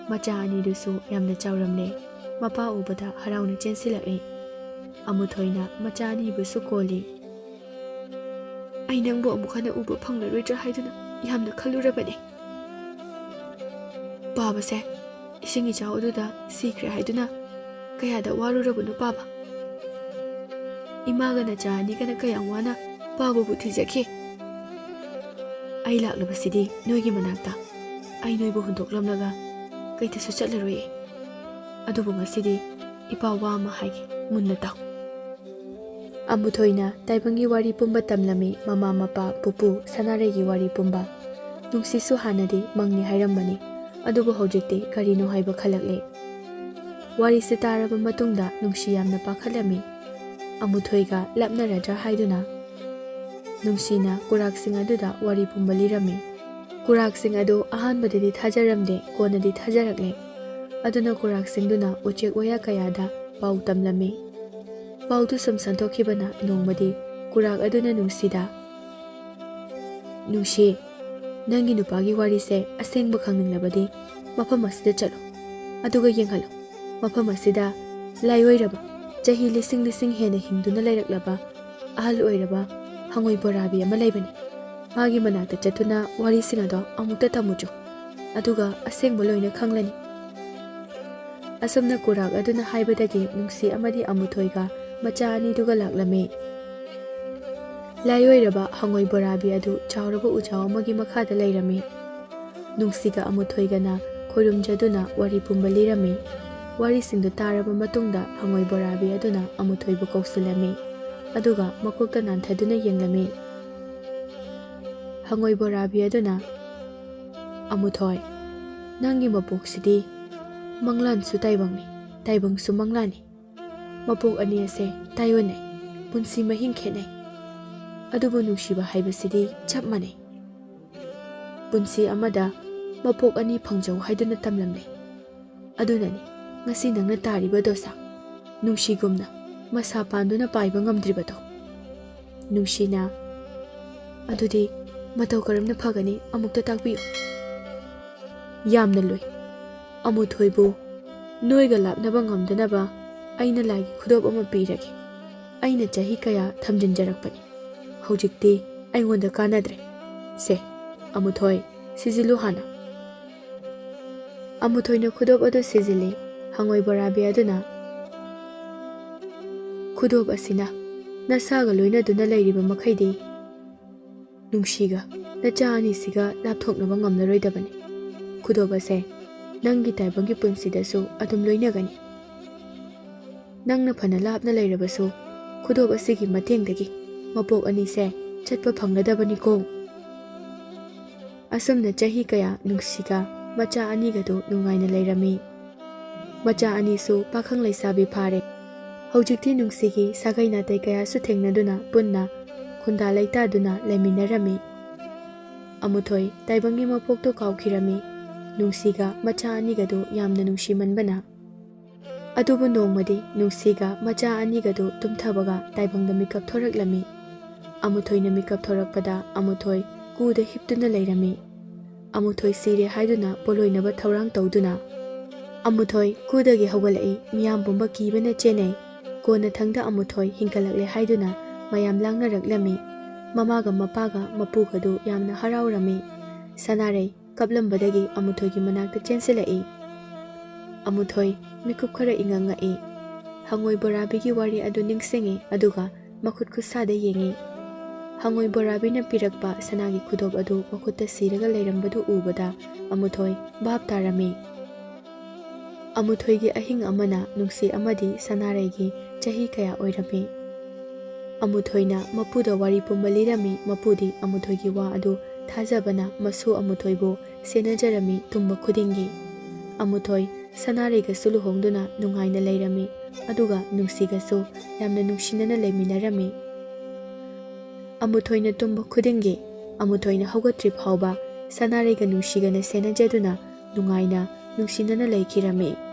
ꯃꯆꯥ ꯑꯅꯤꯗꯨꯁꯨ ꯌꯥꯝꯅ ꯆꯥꯎꯔꯝꯂꯦ꯫ ꯃꯄꯥ ꯎꯕꯗ ꯍꯔꯥꯎꯅ ꯆꯦꯟꯁꯤꯜꯂꯛꯏ꯫ ꯑꯃꯨꯊꯣꯏꯅ ꯃꯆꯥ ꯑꯅꯤꯕꯨꯁꯨ ꯀꯣꯜꯂꯤ꯫ "ꯑꯩ ꯅꯪꯕꯨ ꯑꯃꯨꯛ ꯍꯟꯅ ꯎꯕ ꯐꯪꯂꯔꯣꯏꯗ꯭ꯔꯥ ꯍꯥꯏꯗꯨꯅ ꯌꯥꯝꯅ ꯈꯜꯂꯨꯔꯕꯅꯦ꯫ ꯄꯥꯕꯁꯦ ꯏꯁꯤꯡ ꯏꯆꯥꯎ ꯑꯗꯨꯗ ꯁꯤꯈ꯭ꯔꯦ ꯍꯥꯏꯗꯨꯅ ꯀꯌꯥꯗ ꯋꯥꯔꯨꯔꯕꯅꯣ ꯄꯥꯕ꯫ ꯏꯃꯥꯒ ꯅꯆꯥ ꯑꯅꯤꯒꯅ ꯀꯌꯥꯝ ꯋꯥꯅ ꯄꯥꯕꯕꯨ ꯊꯤꯖꯈꯤ꯫ ꯑꯩ ꯂꯥꯛꯂꯕꯁꯤꯗꯤ ꯅꯣꯏꯒꯤ ꯃꯅꯥꯛꯇ꯫ ꯑꯩ ꯅꯣꯏꯕꯨ ꯍꯨꯟꯗꯣꯛꯂꯝꯂꯒ ꯀꯩꯗꯁꯨ ꯆꯠꯂꯔꯣꯏꯌꯦ꯫ ꯑꯗꯨꯕꯨ ꯉꯁꯤꯗꯤ ꯏꯄꯥ ꯋꯥ ꯑꯃ ꯍꯥꯏꯒꯦ, ꯃꯨꯟꯅ ꯇꯥꯎ꯫" ꯑꯃꯨꯊꯣꯏꯅ ꯇꯥꯏꯕꯪꯒꯤ ꯋꯥꯔꯤ ꯄꯨꯝꯕ ꯇꯝꯂꯝꯃꯤ, ꯃꯃꯥ ꯃꯄꯥ, ꯄꯨꯄꯨ, ꯁꯅꯥꯔꯩꯒꯤ ꯋꯥꯔꯤ ꯄꯨꯝꯕ꯫ ꯅꯨꯡꯁꯤꯁꯨ ꯍꯥꯟꯅꯗꯤ ꯃꯪꯅꯤ ꯍꯥꯏꯔꯝꯕꯅꯤ, ꯑꯗꯨꯕꯨ ꯍꯧꯖꯤꯛꯇꯤ ꯀꯔꯤꯅꯣ ꯍꯥꯏꯕ ꯈꯜꯂꯛꯂꯦ꯫ ꯋꯥꯔꯤꯁꯤ ꯇꯥꯔꯕ ꯃꯇꯨꯡꯗ ꯅꯨꯡꯁꯤ ꯌꯥꯝꯅ ꯄꯥꯈꯠꯂꯝꯃꯤ꯫ ꯑꯃꯨꯊꯣꯏꯒ ꯂꯥꯞꯅꯔꯗ꯭ꯔꯥ ꯍꯥꯏꯗꯨꯅ ꯅꯨꯡꯁꯤꯅ ꯀꯨꯔꯥꯛꯁꯤꯡ ꯑꯗꯨꯗ ꯋꯥꯔꯤ ꯄꯨꯝꯕ ꯂꯤꯔꯝꯃꯤ꯫ ꯀꯨꯔꯥꯛꯁꯤꯡ ꯑꯗꯨ ꯑꯍꯥꯟꯕꯗꯗꯤ ꯊꯥꯖꯔꯝꯗꯦ, ꯀꯣꯟꯅꯗꯤ ꯊꯥꯖꯔꯛꯂꯦ꯫ ꯑꯗꯨꯅ ꯀꯨꯔꯥꯛꯁꯤꯡꯗꯨꯅ ꯎꯆꯦꯛ ꯋꯥꯌꯥ ꯀꯌꯥꯗ ꯄꯥꯎ ꯇꯝꯂꯝꯃꯤ꯫ ꯄꯥꯎꯗꯨ ꯁꯨꯝ ꯁꯟꯗꯣꯛꯈꯤꯕꯅ ꯅꯣꯡꯃꯗꯤ ꯀꯨꯔꯥꯛ ꯑꯗꯨꯅ ꯅꯨꯡꯁꯤꯗ, "ꯅꯨꯡꯁꯤ, ꯅꯪꯒꯤ ꯅꯨꯄꯥꯒꯤ ꯋꯥꯔꯤꯁꯦ ꯑꯁꯦꯡꯕ ꯈꯪꯅꯤꯡꯂꯕꯗꯤ ꯃꯐꯝ ꯑꯁꯤꯗ ꯆꯠꯂꯨ, ꯑꯗꯨꯒ ꯌꯦꯡꯍꯜꯂꯨ꯫ ꯃꯐꯝ ꯑꯁꯤꯗ ꯂꯥꯏꯑꯣꯏꯔꯕ, ꯆꯍꯤ ꯂꯤꯁꯤꯡ ꯂꯤꯁꯤꯡ ꯍꯦꯟꯅ ꯍꯤꯡꯗꯨꯅ ꯂꯩꯔꯛꯂꯕ ꯑꯍꯜ ꯑꯣꯏꯔꯕ ꯍꯉꯣꯏ ꯕꯣꯔꯥꯕꯤ ꯑꯃ ꯂꯩꯕꯅꯤ꯫ ꯃꯥꯒꯤ ꯃꯅꯥꯛꯇ ꯆꯠꯇꯨꯅ ꯋꯥꯔꯤꯁꯤꯡ ꯑꯗꯣ ꯑꯃꯨꯛꯇ ꯇꯝꯃꯨꯆꯣ, ꯑꯗꯨꯒ ꯑꯁꯦꯡꯕ ꯂꯣꯏꯅ ꯈꯪꯂꯅꯤ꯫" ꯑꯁꯨꯝꯅ ꯀꯨꯔꯥꯛ ꯑꯗꯨꯅ ꯍꯥꯏꯕꯗꯒꯤ ꯅꯨꯡꯁꯤ ꯑꯃꯗꯤ ꯑꯃꯨꯊꯣꯏꯒ ꯃꯆꯥ ꯑꯅꯤꯗꯨꯒ ꯂꯥꯛꯂꯝꯃꯤ꯫ ꯂꯥꯏꯑꯣꯏꯔꯕ ꯍꯉꯣꯏ ꯕꯣꯔꯥꯕꯤ ꯑꯗꯨ ꯆꯥꯎꯔꯕ ꯎꯖꯥꯎ ꯑꯃꯒꯤ ꯃꯈꯥꯗ ꯂꯩꯔꯝꯃꯤ꯫ ꯅꯨꯡꯁꯤꯒ ꯑꯃꯨꯊꯣꯏꯒꯅ ꯈꯣꯏꯔꯨꯝꯖꯗꯨꯅ ꯋꯥꯔꯤ ꯄꯨꯝꯕ ꯂꯤꯔꯝꯃꯤ꯫ ꯋꯥꯔꯤꯁꯤꯡꯗꯨ ꯇꯥꯔꯕ ꯃꯇꯨꯡꯗ ꯍꯉꯣꯏ ꯕꯣꯔꯥꯕꯤ ꯑꯗꯨꯅ ꯑꯃꯨꯊꯣꯏꯕꯨ ꯀꯧꯁꯤꯜꯂꯝꯃꯤ, ꯑꯗꯨꯒ ꯃꯀꯣꯛꯇ ꯅꯥꯟꯊꯗꯨꯅ ꯌꯦꯡꯂꯝꯃꯤ꯫ ꯍꯉꯣꯏ ꯕꯣꯔꯥꯕꯤ ꯑꯗꯨꯅ, "ꯑꯃꯨꯊꯣꯏ, ꯅꯪꯒꯤ ꯃꯄꯣꯛꯁꯤꯗꯤ ꯃꯪꯂꯥꯟꯁꯨ ꯇꯥꯏꯕꯪꯅꯤ, ꯇꯥꯏꯕꯪꯁꯨ ꯃꯪꯂꯥꯟꯅꯤ꯫ ꯃꯄꯣꯛ ꯑꯅꯤ ꯑꯁꯦ ꯇꯥꯏꯑꯣꯟꯅꯩ, ꯄꯨꯟꯁꯤ ꯃꯍꯤꯡ ꯈꯦꯠꯅꯩ꯫ ꯑꯗꯨꯕꯨ ꯅꯨꯡꯁꯤꯕ ꯍꯥꯏꯕꯁꯤꯗꯤ ꯆꯞ ꯃꯥꯟꯅꯩ꯫ ꯄꯨꯟꯁꯤ ꯑꯃꯗ ꯃꯄꯣꯛ ꯑꯅꯤ ꯐꯪꯖꯧ ꯍꯥꯏꯗꯨꯅ ꯇꯝꯂꯝꯂꯦ꯫ ꯑꯗꯨꯅꯅꯤ ꯉꯁꯤ ꯅꯪꯅ ꯇꯥꯔꯤꯕ ꯗꯣꯁꯥ꯫ ꯅꯨꯡꯁꯤꯒꯨꯝꯅ ꯃꯁꯥ ꯄꯥꯟꯗꯨꯅ ꯄꯥꯏꯕ ꯉꯝꯗ꯭ꯔꯤꯕꯗꯣ꯫ ꯅꯨꯡꯁꯤꯅ, "ꯑꯗꯨꯗꯤ ꯃꯇꯧ ꯀꯔꯝꯅ ꯐꯒꯅꯤ? ꯑꯃꯨꯛꯇ ꯇꯥꯛꯄꯤꯌꯨ꯫" "ꯌꯥꯝꯅ ꯂꯨꯏ꯫ ꯑꯃꯨꯊꯣꯏꯕꯨ ꯅꯣꯏꯒ ꯂꯥꯞꯅꯕ ꯉꯝꯗꯅꯕ ꯑꯩꯅ ꯂꯥꯏꯒꯤ ꯈꯨꯗꯣꯞ ꯑꯃ ꯄꯤꯔꯒꯦ꯫ ꯑꯩꯅ ꯆꯍꯤ ꯀꯌꯥ ꯊꯝꯖꯤꯟꯖꯔꯛꯄꯅꯤ꯫ ꯍꯧꯖꯤꯛꯇꯤ ꯑꯩꯉꯣꯟꯗ ꯀꯥꯟꯅꯗ꯭ꯔꯦ꯫ ꯁꯦ, ꯑꯃꯨꯊꯣꯏ, ꯁꯤꯖꯤꯜꯂꯨ ꯍꯥꯟꯅ꯫" ꯑꯃꯨꯊꯣꯏꯅ ꯈꯨꯗꯣꯞ ꯑꯗꯨ ꯁꯤꯖꯤꯜꯂꯤ꯫ ꯍꯉꯣꯏ ꯕꯣꯔꯥꯕꯤ ꯑꯗꯨꯅ, "ꯈꯨꯗꯣꯞ ꯑꯁꯤꯅ ꯅꯁꯥꯒ ꯂꯣꯏꯅꯗꯨꯅ ꯂꯩꯔꯤꯕ ꯃꯈꯩꯗꯤ ꯅꯨꯡꯁꯤꯒ ꯅꯆꯥ ꯑꯅꯤꯁꯤꯒ ꯂꯥꯞꯊꯣꯛꯅꯕ ꯉꯝꯂꯔꯣꯏꯗꯕꯅꯤ꯫ ꯈꯨꯗꯣꯞ ꯑꯁꯦ ꯅꯪꯒꯤ ꯇꯥꯏꯕꯪꯒꯤ ꯄꯨꯟꯁꯤꯗꯁꯨ ꯑꯗꯨꯝ ꯂꯣꯏꯅꯒꯅꯤ꯫ ꯅꯪꯅ ꯐꯅ ꯂꯥꯞꯅ ꯂꯩꯔꯕꯁꯨ, ꯈꯨꯗꯣꯞ ꯑꯁꯤꯒꯤ ꯃꯇꯦꯡꯗꯒꯤ ꯃꯄꯣꯛ ꯑꯅꯤꯁꯦ ꯆꯠꯄ ꯐꯪꯂꯗꯕꯅꯤꯀꯣ꯫" ꯑꯁꯨꯝꯅ ꯆꯍꯤ ꯀꯌꯥ ꯅꯨꯡꯁꯤꯒ ꯃꯆꯥ ꯑꯅꯤꯒꯗꯨ ꯅꯨꯡꯉꯥꯏꯅ ꯂꯩꯔꯝꯃꯤ꯫ ꯃꯆꯥ ꯑꯅꯤꯁꯨ ꯄꯥꯈꯪ ꯂꯩꯁꯥꯕꯤ ꯐꯥꯔꯦ꯫ ꯍꯧꯖꯤꯛꯇꯤ ꯅꯨꯡꯁꯤꯒꯤ ꯁꯥꯒꯩ ꯅꯥꯇꯩ ꯀꯌꯥꯁꯨ ꯊꯦꯡꯅꯗꯨꯅ ꯄꯨꯟꯅ ꯈꯨꯟꯗꯥ ꯂꯩꯇꯥꯗꯨꯅ ꯂꯩꯃꯤꯟꯅꯔꯝꯃꯤ꯫ ꯑꯃꯨꯊꯣꯏ ꯇꯥꯏꯕꯪꯒꯤ ꯃꯄꯣꯛꯇꯨ ꯀꯥꯎꯈꯤꯔꯝꯃꯤ꯫ ꯅꯨꯡꯁꯤꯒ ꯃꯆꯥ ꯑꯅꯤꯒꯗꯨ ꯌꯥꯝꯅ ꯅꯨꯡꯁꯤꯃꯟꯕꯅ꯫ ꯑꯗꯨꯕꯨ ꯅꯣꯡꯃꯗꯤ ꯅꯨꯡꯁꯤꯒ ꯃꯆꯥ ꯑꯅꯤꯒꯗꯨ ꯇꯨꯝꯊꯕꯒ ꯇꯥꯏꯕꯪꯗ ꯃꯤꯀꯞ ꯊꯣꯔꯛꯂꯝꯃꯤ꯫ ꯑꯃꯨꯊꯣꯏꯅ ꯃꯤꯀꯞ ꯊꯣꯔꯛꯄꯗ ꯑꯃꯨꯊꯣꯏ ꯀꯨꯗ ꯍꯤꯞꯇꯨꯅ ꯂꯩꯔꯝꯃꯤ꯫ ꯑꯃꯨꯊꯣꯏ ꯁꯤꯔꯦ ꯍꯥꯏꯗꯨꯅ ꯄꯣꯂꯣꯏꯅꯕ ꯊꯧꯔꯥꯡ ꯇꯧꯗꯨꯅ ꯑꯃꯨꯊꯣꯏ ꯀꯨꯗꯒꯤ ꯍꯧꯒꯠꯂꯛꯏ꯫ ꯃꯤꯌꯥꯝ ꯄꯨꯝꯕ ꯀꯤꯕꯅ ꯆꯦꯟꯅꯩ꯫ ꯀꯣꯟꯅꯊꯪꯗ ꯑꯃꯨꯊꯣꯏ ꯍꯤꯡꯒꯠꯂꯛꯂꯦ ꯍꯥꯏꯗꯨꯅ ꯃꯌꯥꯝ ꯂꯥꯡꯅꯔꯛꯂꯝꯃꯤ꯫ ꯃꯃꯥꯒ ꯃꯄꯥꯒ ꯃꯄꯨꯒꯗꯨ ꯌꯥꯝꯅ ꯍꯔꯥꯎꯔꯝꯃꯤ꯫ ꯁꯅꯥꯔꯩ ꯀꯞꯂꯝꯕꯗꯒꯤ ꯑꯃꯨꯊꯣꯏꯒꯤ ꯃꯅꯥꯛꯇ ꯆꯦꯟꯁꯤꯜꯂꯛꯏ꯫ ꯑꯃꯨꯊꯣꯏ ꯃꯤꯀꯨꯞ ꯈꯔ ꯏꯉꯪꯉꯛꯏ꯫ ꯍꯉꯣꯏ ꯕꯣꯔꯥꯕꯤꯒꯤ ꯋꯥꯔꯤ ꯑꯗꯨ ꯅꯤꯡꯁꯤꯡꯉꯤ, ꯑꯗꯨꯒ ꯃꯈꯨꯠ ꯈꯨꯠꯁꯥꯗ ꯌꯦꯡꯉꯤ꯫ ꯍꯉꯣꯏ ꯕꯣꯔꯥꯕꯤꯅ ꯄꯤꯔꯛꯄ ꯁꯅꯥꯒꯤ ꯈꯨꯗꯣꯞ ꯑꯗꯨ ꯃꯈꯨꯠꯇ ꯁꯤꯔꯒ ꯂꯩꯔꯝꯕꯗꯨ ꯎꯕꯗ ꯑꯃꯨꯊꯣꯏ ꯚꯥꯞ ꯇꯥꯔꯝꯃꯤ꯫ ꯑꯃꯨꯊꯣꯏꯒꯤ ꯑꯍꯤꯡ ꯑꯃꯅ ꯅꯨꯡꯁꯤ ꯑꯃꯗꯤ ꯁꯅꯥꯔꯩꯒꯤ ꯆꯍꯤ ꯀꯌꯥ ꯑꯣꯏꯔꯝꯃꯤ꯫ ꯑꯃꯨꯊꯣꯏꯅ ꯃꯄꯨꯗ ꯋꯥꯔꯤ ꯄꯨꯝꯕ ꯂꯤꯔꯝꯃꯤ꯫ ꯃꯄꯨꯗꯤ ꯑꯃꯨꯊꯣꯏꯒꯤ ꯋꯥ ꯑꯗꯨ ꯊꯥꯖꯕꯅ ꯃꯁꯨ ꯑꯃꯨꯊꯣꯏꯕꯨ ꯁꯦꯟꯅꯖꯔꯝꯃꯤ ꯇꯨꯝꯕ ꯈꯨꯗꯤꯡꯒꯤ꯫ ꯑꯃꯨꯊꯣꯏ ꯁꯅꯥꯔꯩꯒꯁꯨ ꯂꯨꯍꯣꯡꯗꯨꯅ ꯅꯨꯡꯉꯥꯏꯅ ꯂꯩꯔꯝꯃꯤ, ꯑꯗꯨꯒ ꯅꯨꯡꯁꯤꯒꯁꯨ ꯌꯥꯝꯅ ꯅꯨꯡꯁꯤꯅꯅ ꯂꯩꯃꯤꯟꯅꯔꯝꯃꯤ꯫ ꯑꯃꯨꯊꯣꯏꯅ ꯇꯨꯝꯕ ꯈꯨꯗꯤꯡꯒꯤ, ꯑꯃꯨꯊꯣꯏꯅ ꯍꯧꯒꯠꯇ꯭ꯔꯤ ꯐꯥꯎꯕ ꯁꯅꯥꯔꯩꯒ ꯅꯨꯡꯁꯤꯒꯅ ꯁꯦꯟꯅꯖꯗꯨꯅ ꯅꯨꯡꯉꯥꯏꯅ ꯅꯨꯡꯁꯤꯅꯅ ꯂꯩꯈꯤꯔꯝꯃꯤ꯫